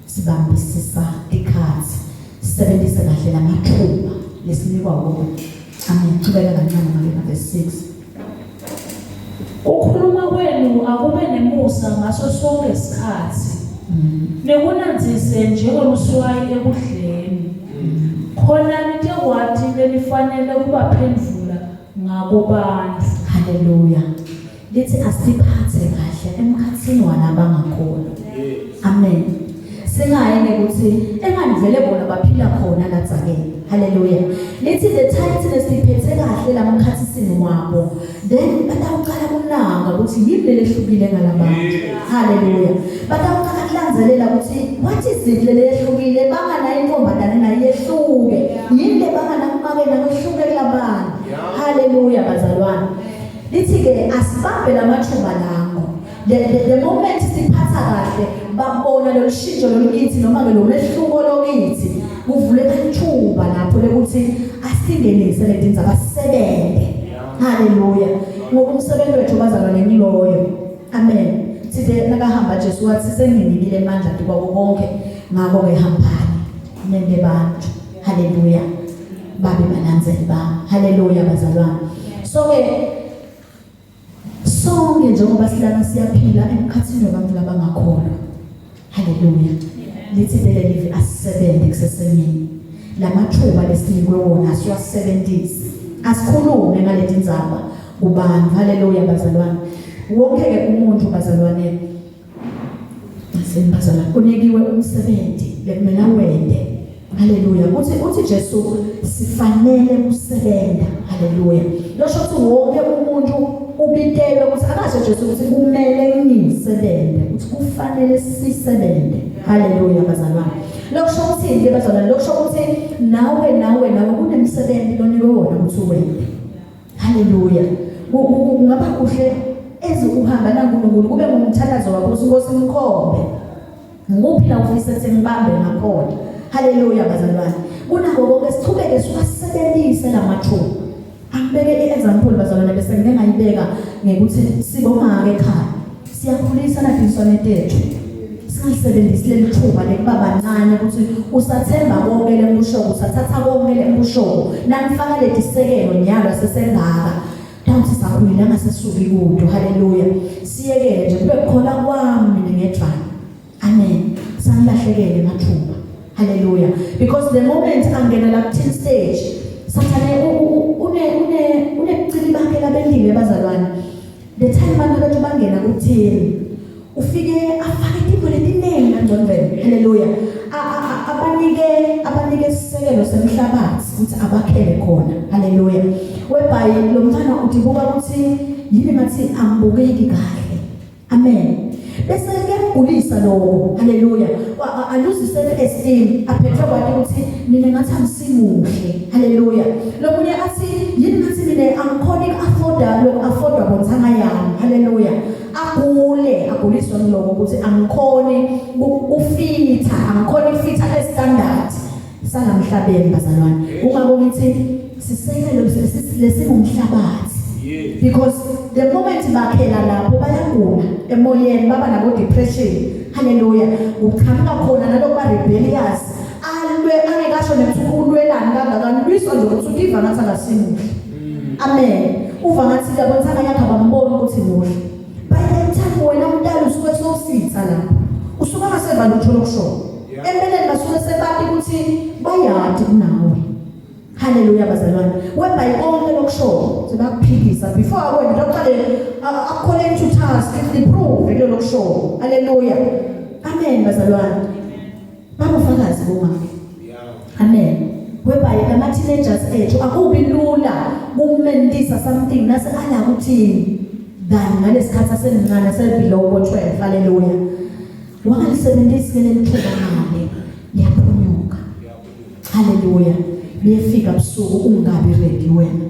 sibambisisa tikhatsi sisebenzise kahle lamathuba lesinikwa wona. Amen. Chubeka kancane make verse 6. Ukukhuluma kwenu akube nemusa ngaso sonke isikhathi. Nikunandzise njengoluswayi ekudleni. Khona nitekwati lenifanele kubaphendvula ngabo bantfu. Hallelujah. Lithi asiphathe kahle emkhathini walabangakholwa. Amen. Singayi ngekuthi engani vele bona baphila khona ladzakeni. Hallelujah. Lithi the time thina siphethe kahle lamkhathisini wabo then batawucala kunaka ukuthi yini lelehlukile ngalabantu. Hallelujah. Batawucala kulandzelela ukuthi what is it lelehlukile bangana intombazane nayo yehluke. Yini le bangana kumake nakwehluke kulabantu. Hallelujah bazalwane. Lithi ke asibambe lamathuba lango. The moment siphatha kahle babona lolu shintsho lolukithi noma ke lo mehluko lokithi kuvuleka ithuba lapho lokuthi asingenise le tindzaba sisebenze. Hallelujah. Ngoba umsebenzi wethu bazalwane ngiloyo. Amen. Sithe nakahamba Jesu wathi senginikile amandla kwako konke ngakho ke hambani nende bantu. Hallelujah. Babe balandzeli bami. Hallelujah bazalwane. So ke sonke njengoba silana siyaphila emkhathini wabantu labangakholwa. Hallelujah. Lithi leli livi asisebenze kusesemini. Lamathuba lesinikwe wona asiwasebenzise. Asikhulume ngaleti ndzaba kubantu. Hallelujah bazalwane. Wonke ke umuntu bazalwane bazalwane unikiwe umsebenzi lekumele awente. Haleluya. Uthi Jesu sifanele kusebenza. Haleluya. Losho ukuthi wonke umuntu ubitelwe ukuthi akasho Jesu ukuthi kumele ngisebenze, ukuthi kufanele sisebenze. Haleluya bazalwane. Lokusho ukuthi ke bazalwane, lokusho ukuthi nawe nawe nawe kunemsebenzi lonikwe wona ukuthi uwente. Haleluya. Kungaba kuhle eze uhamba naNkulunkulu kube ngumthandazo wakho ukuthi Nkosi ngikhombe. Ngikuphi la ufisa ukuthi ngibambe ngakhona. Haleluya bazalwane. Kunako konke sichubeke siwasebenzise lamathuba. Angibeke i-example bazalwane bese ngike ngayibeka ngekuthi sibonga-ke ekhaya. Siyakhulisa nathi tethu. Singalisebenzisi leli thuba lekuba bancane ukuthi usathemba konke lenkushoko, usathatha konke lenkushoko. Nanifaka leti sekelo nyalo sesengaka. Tawuthi sakhulile angasesuki kudo. Haleluya. Siyekele nje kube khona kwami mina ngedvana. Amen. Sangilahlekele emathuba. Hallelujah. Because the moment angena la teen stage, Sathane une une unebucili bakhe labendile bazalwane. The time abantu bethu bangena ku teen. Ufike afake tintfo letinengi engcondvweni. Haleluya. Abanike abanike isisekelo semhlabathi ukuthi abakhele khona. Haleluya. Whereby lo mntwana udibuka ukuthi yini ngathi angibukeki kahle. Amen. Bese kuyamgulisa lokho. Haleluya. Alose self esteem aphethwe kwathi ukuthi mina ngathi angisimuhle. Haleluya. Lomunye athi yini ngathi mina angikhoni uku-afforda lokhu affordwa bontsanga yami. Haleluya. Agule aguliswe ngiloko ukuthi angikhoni kufitha, angikhoni kufitha le standard sangamhlabeni bazalwane. Kungako ngithi sisekelo lesingumhlabathi. Because the moment bakhela lapho bayagula emoyeni baba nabo depression. Hallelujah. Kuqhamuka khona nalokuba rebellious. Alwe angekasho nekuthi ulwelani kangakani lwiswa nje ukuthi utiva ngathi akasimuhle. Amen. Uva ngathi labo ntsanga yakhe abamboni ukuthi muhle. By the time wena mntana usuke sowusitha lapho. Usuke angaseva lutho lokusho. Empeleni basuke sebati ukuthi bayati kunawe. Haleluya bazalwane. Whereby konke lokushoyo sebakuphikisa before akwena lokuqale according to task if they prove into lokushoyo. Haleluya. Amen bazalwane. Babufakazi bomama. Amen. Whereby ama teenagers ethu akubi lula kumentisa something nase ala kuthini than ngalesikhathi asemncane ase below ko 12. Haleluya. Wangalisebenzisi ke leli thuba ngale liyaphunyuka. Haleluya. Liyefika busuku ungabi ready wena.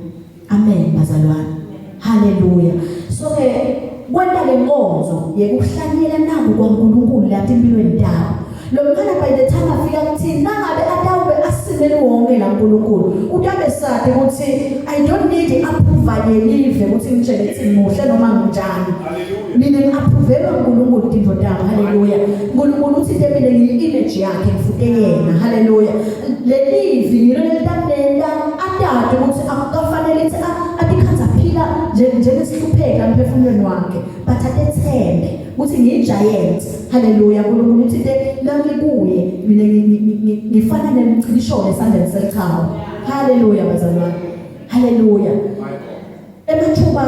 Amen bazalwane. Haleluya. So ke kwenta lenkonzo yekuhlanyela naku kwaNkulunkulu lapha empilweni tabo. Lo mntwana by the time afika kuthini nangabe atawube asimele wonke la nkulunkulu utabe sathi ukuthi I don't need approval yelive ukuthi ngitshele ukuthi ngimuhle noma nginjani. Mina ngiapprovelwa uNkulunkulu tintfo tami. Haleluya. uNkulunkulu uthi te mina ngiyi-image yakhe ngifute yena. Haleluya. Lelivi ngilo lelitamenta atati ukuthi akukafanele ukuthi atikhandze aphila njengesihlupheka emphefumulweni wakhe but atethembe ukuthi ngiyi-giant. Haleluya. uNkulunkulu uthi te nangikuye mina ngifana nemcibisholo esandleni selichawe. Haleluya bazalwane. Haleluya. Emathuba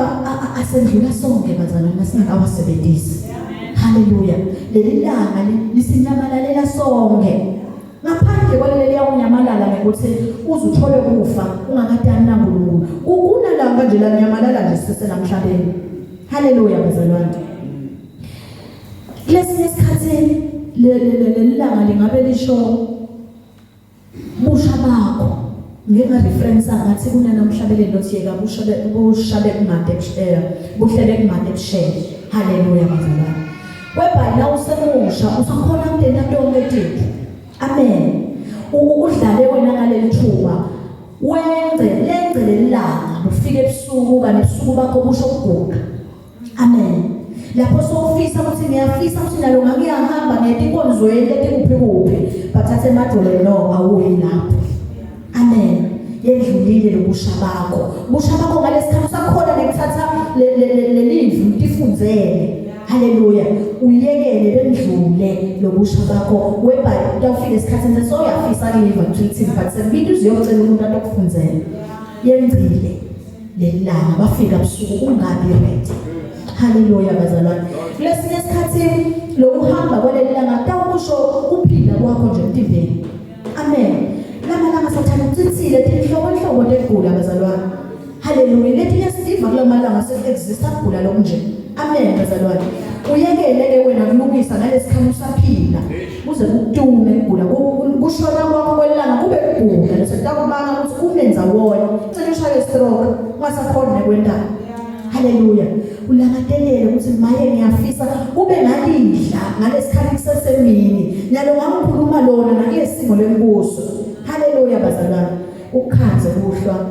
asendlula sonke bazalwane singakawasebenzisi. Haleluya. Leli langa lisinyamalalela sonke. Ngaphandle kwaleli liyawunyamalala ngekuthi uze uthole kufa ungakatani naNkulunkulu. Kunalanga nje lanyamalala nje siselamhlabeni. Haleluya bazalwane. Kulesinye isikhathi leli langa lingabe lisho busha bakho ngeke ngareference ngathi kunanamhlabeleli lothi yeka busha busha bekumade eh, buhle bekumade ebusheni haleluya bazalwane whereby la usemusha usakhona kutena tonke tintfo amen udlale wena ngaleli thuba wenze lenze lelanga ufike ebusuku kanti ebusuku bakho busho ukuguqa Amen. Lapho sowufisa ukuthi ngiyafisa ukuthi nalo ngangiyahamba ngiyeta inkonzweni letikuphi kuphi bathathe emadolo no awuyi lapho. Amen. Yendlulile lobusha bakho. Busha bakho ngalesikhathi usakhona nekuthatha lelivi utifundzele. Haleluya. Uyekele bendlule lobusha bakho whereby utawufika esikhathini sewuyafisa kuliva kuthi but sekubita uzuyocela umuntu atokufundzela. Yengcile. Lelanga bafika busuku ungabi ready. Haleluya bazalwane. Kulesinye isikhathi lokuhamba kwaleli langa tawukusho kuphila kwakho nje emtimbeni. Amen. Lamalanga sathane ucitsile tinhlobonhlobo tegula bazalwane. Haleluya. Letinye sitiva kulamalanga sekuexista kugula lokunje. Amen bazalwane. Uyekele ke wena kulungisa ngalesikhathi usaphila. Kuze kukutume kugula kushona kwakho kwelanga kube kugula leso takubanga ukuthi ume ndzawonye. Cela ushaye stroke ungasakhoni nekwentana. Haleluya. Ulangatelele ukuthi maye ngiyafisa kube ngalidla ngalesikhathi kusesemini. Nyalo ngamkhuluma lona nakulesimo lembuso. Haleluya bazalwane. Ukukhanze kuhlwa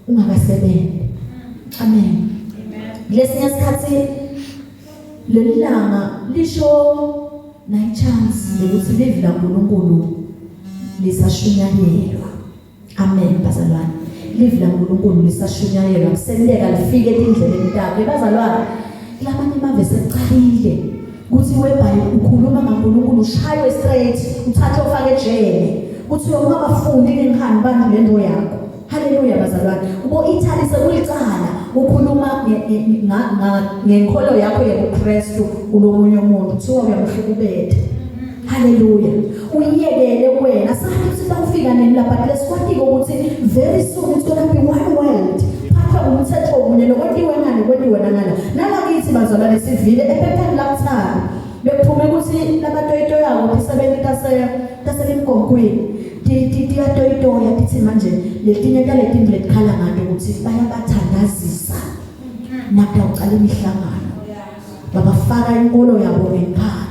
ungakasebenzi. Amen. Kulesinye isikhathi leli langa lisho nayi chance yokuthi livi laNkulunkulu lisashunyayelwa. Amen bazalwane. Livi laNkulunkulu lisashunyayelwa kusenteka lifike etindlebeni takhe bazalwane. Kulamanye amave sekucalile kuthi webhayi ukhuluma ngaNkulunkulu ushaywe straight uthathe ufake ejele kuthiwa ungabafundi ngenkhani bantu lento yakho. Haleluya bazalwane. Kubo Italy sekulicala Ukhuluma ngenkolo yakho yobuKristu kulomunye umuntu kuthiwa uyamhlukubetha. Haleluya. Uyiyekele wena sathi ukuthi sawufika nini lapha lesikwatiko ukuthi very soon it's gonna be one world. Phathwa umthetho munye lokwentiwe ngale kwentiwe nangala. Nalakithi bazalwane sivile ephepheni lakuthanda bekuphume ukuthi labatoyitoyako tisebenti tase taselimgomgwini tiyatoyitoya tithi manje letinye taletintfo letikhala ngato ukuthi bayabathandazisa nakutawucala imihlangano babafaka inkolo yabo ngenkani.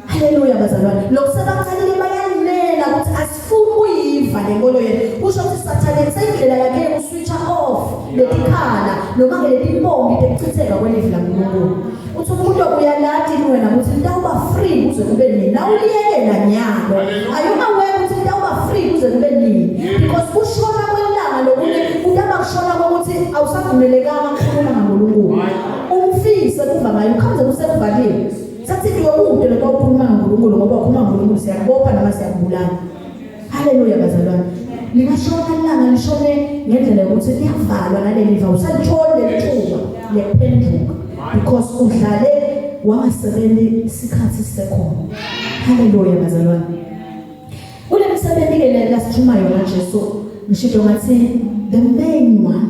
Haleluya bazalwane. Lokhu sebaqalile bayalimela ukuthi asifuni kuyiva le nkolo yethu. Kusho ukuthi Sathane seyindlela yakhe yokuswitcha off letikhala noma ke letimbongi tekuchitheka kwelivi laNkulunkulu. Uthi umuntu uyalati wena ukuthi litawuba free kuze kube nini. Nawuliyekela nyalo. Are you aware ukuthi litawuba free kuze kube nini? Because kushona kwelanga lokunye kutaba kushona kokuthi awusavumelekanga ukukhuluma ngaNkulunkulu. Umfise kuva ngayo ukhamze kusekuvaliwe. Sathi iwe kude lokho ukhuluma ngoNkulunkulu ngoba ukhuluma ngoNkulunkulu siyakubopha noma siyakubulala. Haleluya bazalwane. Lingashona ilanga lishone ngendlela yokuthi liyavalwa naleli va usalitholi leli thuba lekuphenduka because udlale wangasebenzi isikhathi sisekhona. Haleluya bazalwane. Kule misebenzi ke le lasithuma yona Jesu ngisho ngathi the main one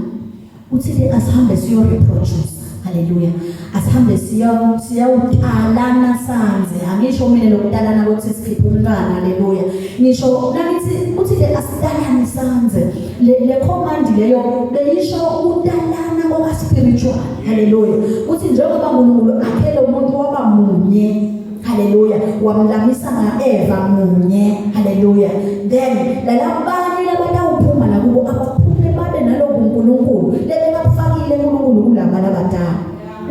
Uthi ke asihambe siyo reproduce. Haleluya. Asihambe siyo siyawutalana sanze. Angisho mina lokutalana ukuthi sikhiphe umntwana. Haleluya. Ngisho nakithi uthi ke asitalane sanze. Le le command leyo beyisho ukutalana kwa spiritual. Haleluya. Uthi njengoba uNkulunkulu akhe lo muntu waba munye. Haleluya. Wamlamisa ngaEva munye. Haleluya. Then lalabanye labatawuphuma lakubo abaphume babe nalobu uNkulunkulu lebekafakile uNkulunkulu kulaba labadala.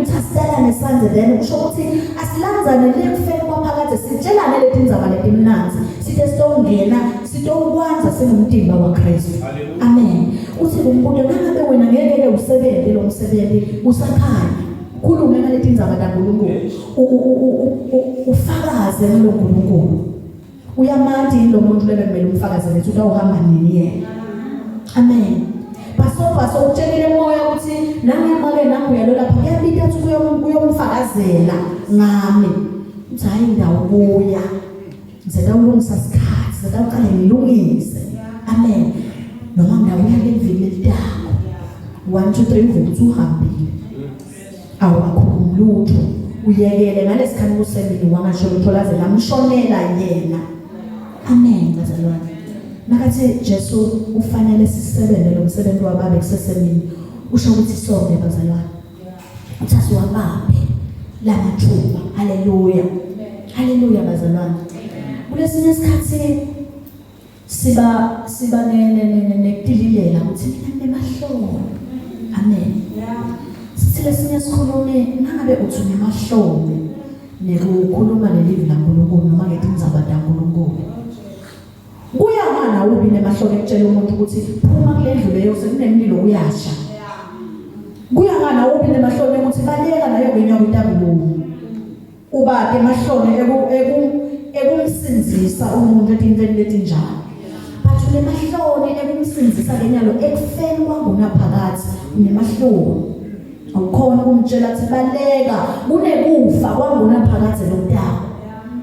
Uthi asitalane sandze then kusho ukuthi asilandzane lekufeni kwaphakade sitshelane letindzaba letimnandzi sithe sitongena sitokwanza singumtimba waKristu. Amen. Uthi kumbuto nangabe wena ngeke ke usebenze lo msebenzi usakhanya khulume ngaletindzaba taNkulunkulu ufakaze kuloNkulunkulu uyamati yini lo muntu lebe kumele umfakaze lethi utawuhamba nini yena amen basofa sowutshelile moya ukuthi nangiyamake nanguya lo lapha kuyabita ukuthi uyomfakazela ngami uthi hayi ndawo buya ngizatawulungisa sikhathi ngizatawuqale ngilungise amen noma ngawuya leliviki lelitako 1 2 3 uvuka uthi uhambile Awakhulumi lutho uyekele ngalesikhathi kusemini wangasho lutho laze lamshonela yena. Amen bazalwane. Nakathi Jesu ufanele sisebenze lo msebenzi wababe kusesemini usho ukuthi sonke bazalwane. Uthi asiwabambe lamathuba. Haleluya. Haleluya bazalwane. Kulesinye isikhathi siba siba nekutililela ukuthi mina nginemahloni amen sithi lesinye sikhulume nangabe uthi unemahloni nekukhuluma lelivi laNkulunkulu noma ngetindzaba taNkulunkulu kuya ngana ubi nemahloni ekutshela umuntu ukuthi phuma kule ndlu leyo sekunemlilo uyasha kuya ngana ubi nemahloni ukuthi baleka nayo ngenyoka itabulungu Uba ke mahloni eku eku ekumsindzisa umuntu etintweni letinjalo. But unemahloni ekumsindzisa ke nyalo ekufeni kwangunaphakathi unemahloni. Awukhona ukumtshela ukuthi baleka kunekufa kwangunaphakadze lokutako.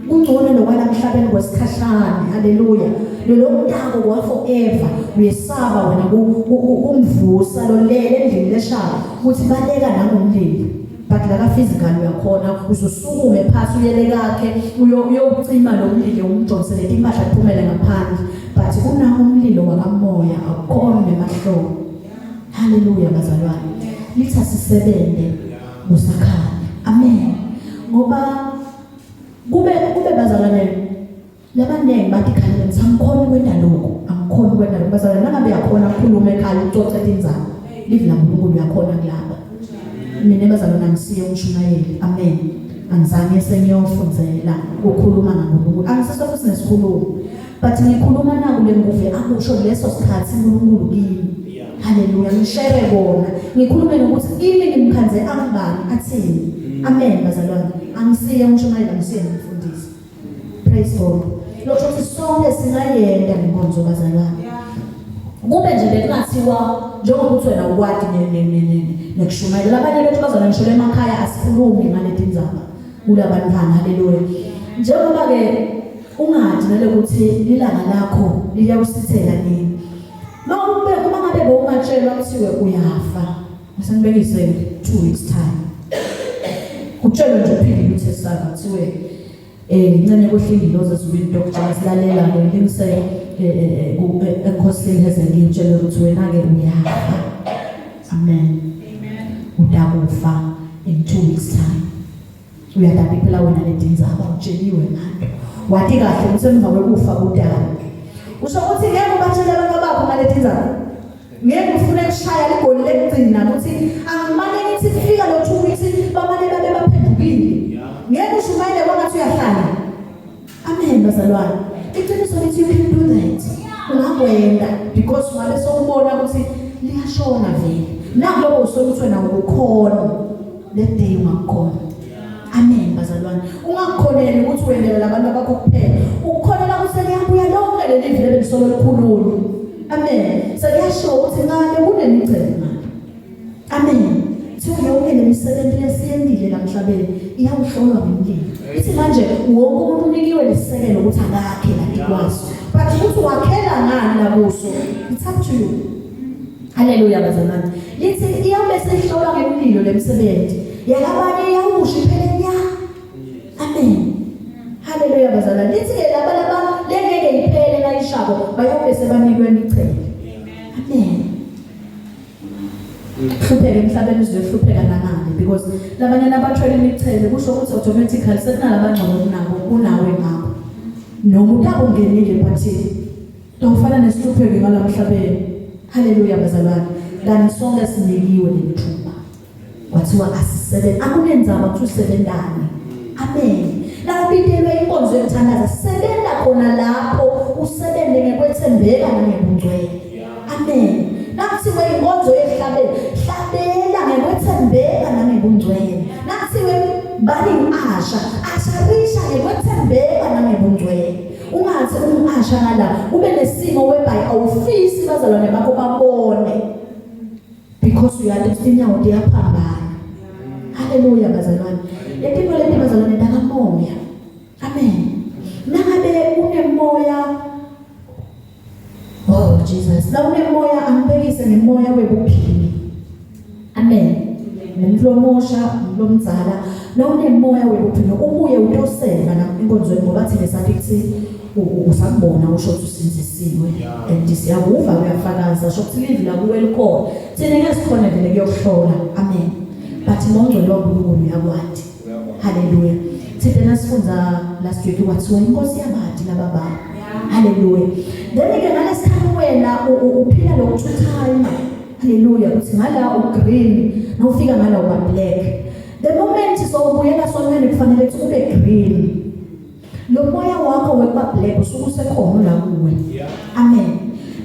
Kungcono lokwalamhlabeni kwesikhashana. Haleluya. Lelo mtako kwa forever uyesaba wena kumvusa lolele endlini leshaya ukuthi baleka nangomlilo. But laka physical uyakhona uzosukume phasi uyele kakhe uyowucima lo mlilo umdonsele impahla kuphumele ngaphandle but kunawo umlilo wakamoya awukhona nemahloko haleluya bazalwane lithi asisebenze kusakhanya amen ngoba kube kube bazalwane Labaningi bathi khalile ngithi angikhoni ukwenta lokhu, angikhoni ukwenta lokhu. Bazalwane nangabe uyakhona ukukhuluma ekhaya ucoce tindzaba. Livi laNkulunkulu uyakhona kulaba. Mina bazalwane angisiye umshumayeli. Amen. Angizange sengiyofundzela ukukhuluma ngaNkulunkulu. Angisiso futhi nesikhulumo. But ngikhuluma naku lenguve akusho leso sikhathi uNkulunkulu kimi. Haleluya ngishere kona. Ngikhulume nokuthi kimi ngimkhanze angibani athini. Amen bazalwane. Angisiye umshumayeli angisiye umfundisi. Praise God. Lokho ukuthi sonke singayenda lenkonzo bazalwane. Kube nje bekungathiwa njengoba uthi wena ukwati nekushumayela labanye bethu bazona ngisho emakhaya asikhulumi ngaleti ndzaba kulabantwana haleluya njengoba ke ungadi nalokuthi lilanga lakho liyawusithela nini mawube uma ngabe bowungatshelwa kuthiwe uyafa asenibekise 2 weeks time kutshelwe nje uphinde ukuthi esaka kuthiwe Eh ngincane kuhlingiloza ezulwini Dr. Silalela ke ngimse eh, eh, eh, enkosini Hezekiya utshele ukuthi wena ke uyafa. Amen. Amen. Utakufa in 2 weeks time. Uyadaba phela wena letindzaba utsheliwe ngato. Wati kahle ukuthi emva kwekufa kudala. Usho ukuthi ngeke ubatshele abantu bakho ngaletindzaba. Ngeke ufune kushaya ligoli lekugcina ukuthi angimane ngithi kufika lo 2 weeks bamane babe baphendukile. Ngeke ushumayele kwangathi uyahlala. Amen bazalwane. Iqiniso lithi you can do that. Ungakwenda because ungabe sokubona ukuthi liyashona vele. Nakuloko usola ukuthi wena ukukhona. That day ungakhona. Amen bazalwane. Ungakhoneli ukuthi wendela labantu abakho kuphela. Ukukhonela ukuthi liyabuya lonke leli livi lebelisolo likhulunywa. Amen. Sekuyasho ukuthi ngale kunemigceke ngale. Amen. Kuthiwa yonke le misebenzi lesiyendile la mhlabeni iyawuhlolwa ngemlilo. Ithi manje wonke umuntu unikiwe lesisekelo ukuthi akakhe la ikwazi. But ukuthi wakhela ngani la kuso, it's up to you. Haleluya bazalwane. Lithi iyabe seyihlolwa ngemlilo lemsebenzi. Yalabanye iyawusha iphele nya. Amen. Haleluya bazalwane. Lithi ke laba laba lengeke iphele nayishabo bayobe sebanikwe imichele. Amen. Hlupheka emhlabeni uzohlupheka nangale because labanye labathwele imichele kusho ukuthi automatically sekunalabangcono kunabo kunawe ngakho. Noma utabungenile but Tawufana nesihlupheki ngalamhlabeni. Haleluya bazalwane. Kanti sonke sinikiwe lelithuba. Kwathiwa asisebenze. Akunenzaba ukuthi usebenzani. Amen. Nawubitelwe inkonzo yokuthandaza, sebenza khona lapho usebenze ngekwethembeka nangebungcwele. Amen. Nakuthiwe inkonzo yehlabela, hlabela ngekwethembeka nangebungcwele. Nakuthiwe bani asha, asharisha ngekwethembeka nangebungcwele. Ungathi ungasha ngala ube nesimo whereby awufisi bazalwane bakho babone because uyathi ukuthi inyawo tiyaphambana. Haleluya bazalwane. Letinto leti bazalwane takamoya. Amen. Nangabe unemoya Oh Jesus, la unemoya angibekise ngemoya webuphili. Amen. Nomlomosha, nomlomdzala, la unemoya webuphili ubuye utoseva la enkonzweni ngoba thina sathi kuthi usakubona usho ukuthi usindisiwe and siyakuva uyafakaza sho ukuthi livi lakuwe likhona. Thina ngeke sikhona vele kuyokuhlola. Amen. But mongcwele waNkulunkulu uyakwati. Haleluya. Thina nasifunda last week kwathiwa inkosi yabadi laba baba. Haleluya. Then ke ngalesikhathi wena uphila lokuthu time. Haleluya. Uthi ngala u green nawufika ngala uba black. The moment sowubuyela sonweni kufanele ukuthi ube green. Lo moya wakho wekuba black usuke usekhona la kuwe. Amen.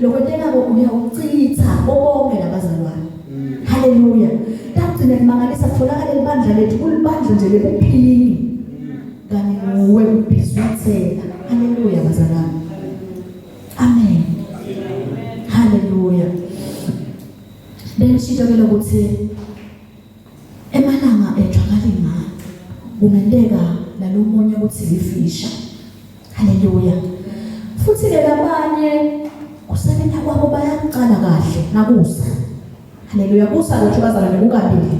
Lokwenteka uyawuchitha bonke labazalwane. Mm. Haleluya. Takugcina kumangalisa kutholakala libandla lethu kulibandla nje lekuphingi. Mm. Kanye nguwe ubhizi uthela. Haleluya bazalwane. Amen. Haleluya. Bengishito ke lokuthi Emalanga ethu akalingani. Kungenteka nalomunye ukuthi lifisha. Haleluya. Futhi ke labanye kusebenza kwabo bayaqala kahle nakusa. Haleluya. Kusa kwethu bazalwane kukabili.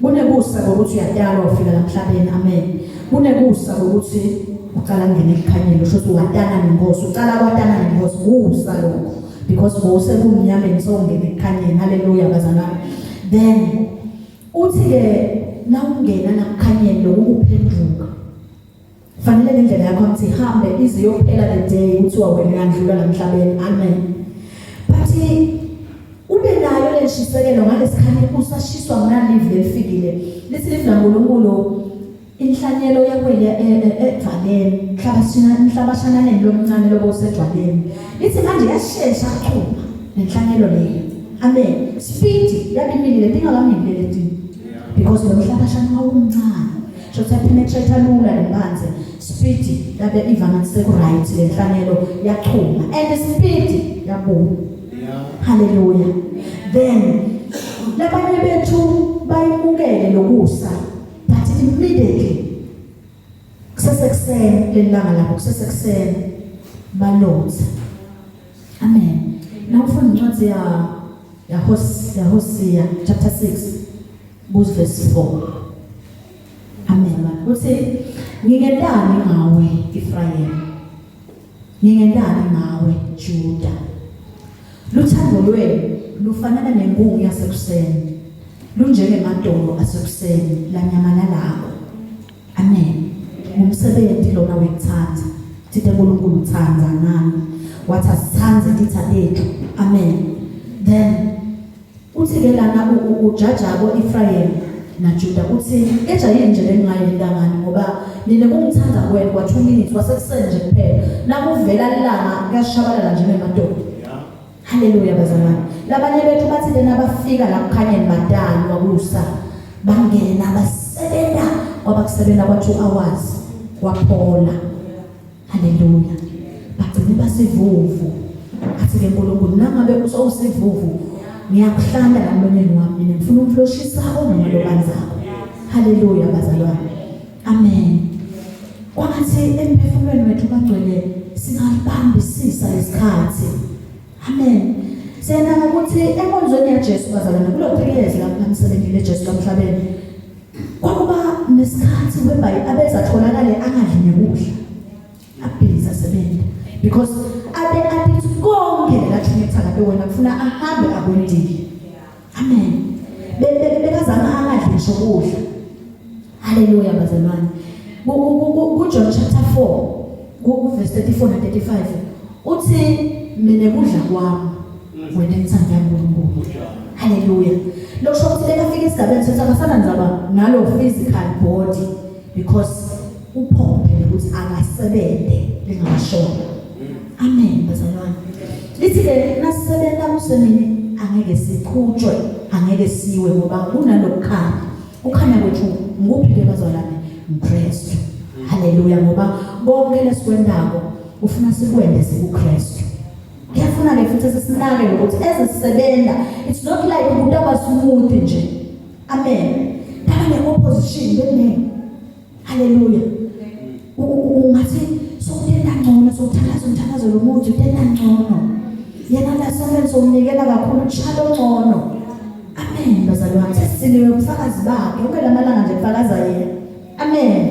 Kunekusa kokuthi uyadalwa ufika lamhlabeni. Amen. Kunekusa kokuthi uqala ngene ekukhanyeni usho ukuthi watana nenkosi uqala kwatana nenkosi kusa lokho because bowusekumnyameni sowungena ekukhanyeni haleluya bazalwane then uthi ke nawungena nakukhanyeni lokuphenduka fanele lendlela yakho ngithi hambe ize iyophela le day kuthiwa wena uyandlula lamhlabeni amen but ube nayo lenshisekelo ngalesikhathi usashiswa ngunalive lelifikile lithi live laNkulunkulu Inhlanyelo yakwele e, e, edwaleni, mhlabashananeni lomncane lobo usedwaleni. Lithi manje yashesha chuma nenhlanyelo leyo. Amen. Speed yabimile letingakamili leti. Because lo mhlabashana wawumncane. Shotha penetrate lula lembanze. Speed yabe ivanga seku right lenhlanyelo yachuma and speed yabuna. Hallelujah. Then labanye bethu bayimukele lokusa but immediately kusesekuseni lelanga labo kusesekuseni balotha. Amen. Nawufunda incwadi ya ya Hosea chapter 6 kuze verse 4. Amen. Uthi ngingentani ngawe Ephraim? Ngingentani ngawe Juda? Luthando lwenu lufanana nenkungu yasekuseni. Lunjengemadolo asekuseni lanyamalalako. Amen. Ngumsebenzi lona wekuthanda. Thite uNkulunkulu uthanda nani. Wathi asithande titha tethu. Amen. Then uthi ke lana ujajabo Ephraim naJuda uthi eja yini nje lengingayenta ngani ngoba nina kungithanda kwenu kwa 2 minutes kwasekuseni nje kuphela nakuvela ilanga kuyashabalala nje ngemadolo. Haleluya bazalwane. Labanye bethu bathi lena bafika la kukhanyeni badalwa kusa bangena basebenza kwaba kusebenza kwa 2 hours kwaphola. Haleluya. Bagcine basivuvu. Athi ke uNkulunkulu nangabe usowusivuvu ngiyakuhlanda la mlonyeni wami mina ngifuna umfloshisako noma lobanzako. Haleluya bazalwane. Amen. Kwangathi emphefumulweni wethu bangcwele singalibambisisa isikhathi. Amen. Siyanaka ukuthi enkonzweni yaJesu bazalwane kulo 3 years lapho lamsebenzile Jesu lamhlabeni kwakuba nesikhathi whereby abeza tholakale angadli nekudla abhizi asebenza because abe athi konke la thuna wena kufuna ahambe akwendile. Amen. Bekazama angadli ngisho kudla. Haleluya bazalwane. Ku John chapter 4 ku verse 34 na 35 uthi mina kudla kwami wena ngithanda uNkulunkulu. Haleluya. Lokho ukuthi bekafika esigabeni sokuthi akasanandzaba nalo physical body because uphokophelele ukuthi akasebenze lingashona. Amen bazalwane. Lithi ke nasisebenza kusemini angeke siqhutshwe, angeke siwe ngoba kunalokukhanya. Kukhanya kwethu nguphi ke bazalwane? NguKristu. Haleluya ngoba konke lesikwendako ufuna sikwende sikuKristu. Kuyafuna ke futhi sisinake ukuthi ezisebenza it's not like umuntu aba smooth nje. Amen. Taba ne opposition leningi. Haleluya. Ungathi sokutenda ngcono sokuthandaza umthandazo lomuthi utenda ngcono. Yena la sonke somnikela kakhulu utshalo ngcono. Amen bazalwane. Sesiniwe ubufakazi bakhe. Yonke lamalanga nje kufakaza yena. Amen.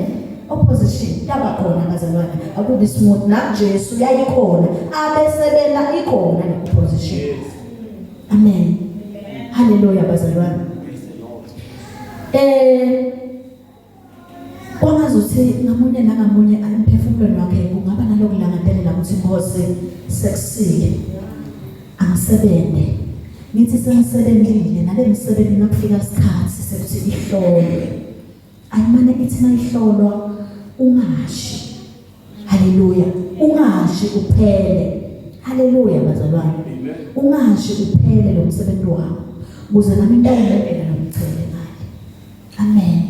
Opposition yaba khona bazalwane. Akubi smooth nakuJesu yayikhona. Abesebela ikhona le opposition. Amen. Haleluya bazalwane. Kwangazuthi ngamunye nangamunye emphefumulweni wakhe kungaba nalokulangadelela ukuthi Nkosi sekusile angisebenze ngithi sengisebenzile nale msebenzi nakufika isikhathi sekuthi ihlolwe ayimane ithi mayihlolwa ungashi. Haleluya. Ungashi uphele. Haleluya bazalwane. Ungashi uphele lo msebenzi wakho kuze nami ngitawumekela lo mchele ngale. Amen.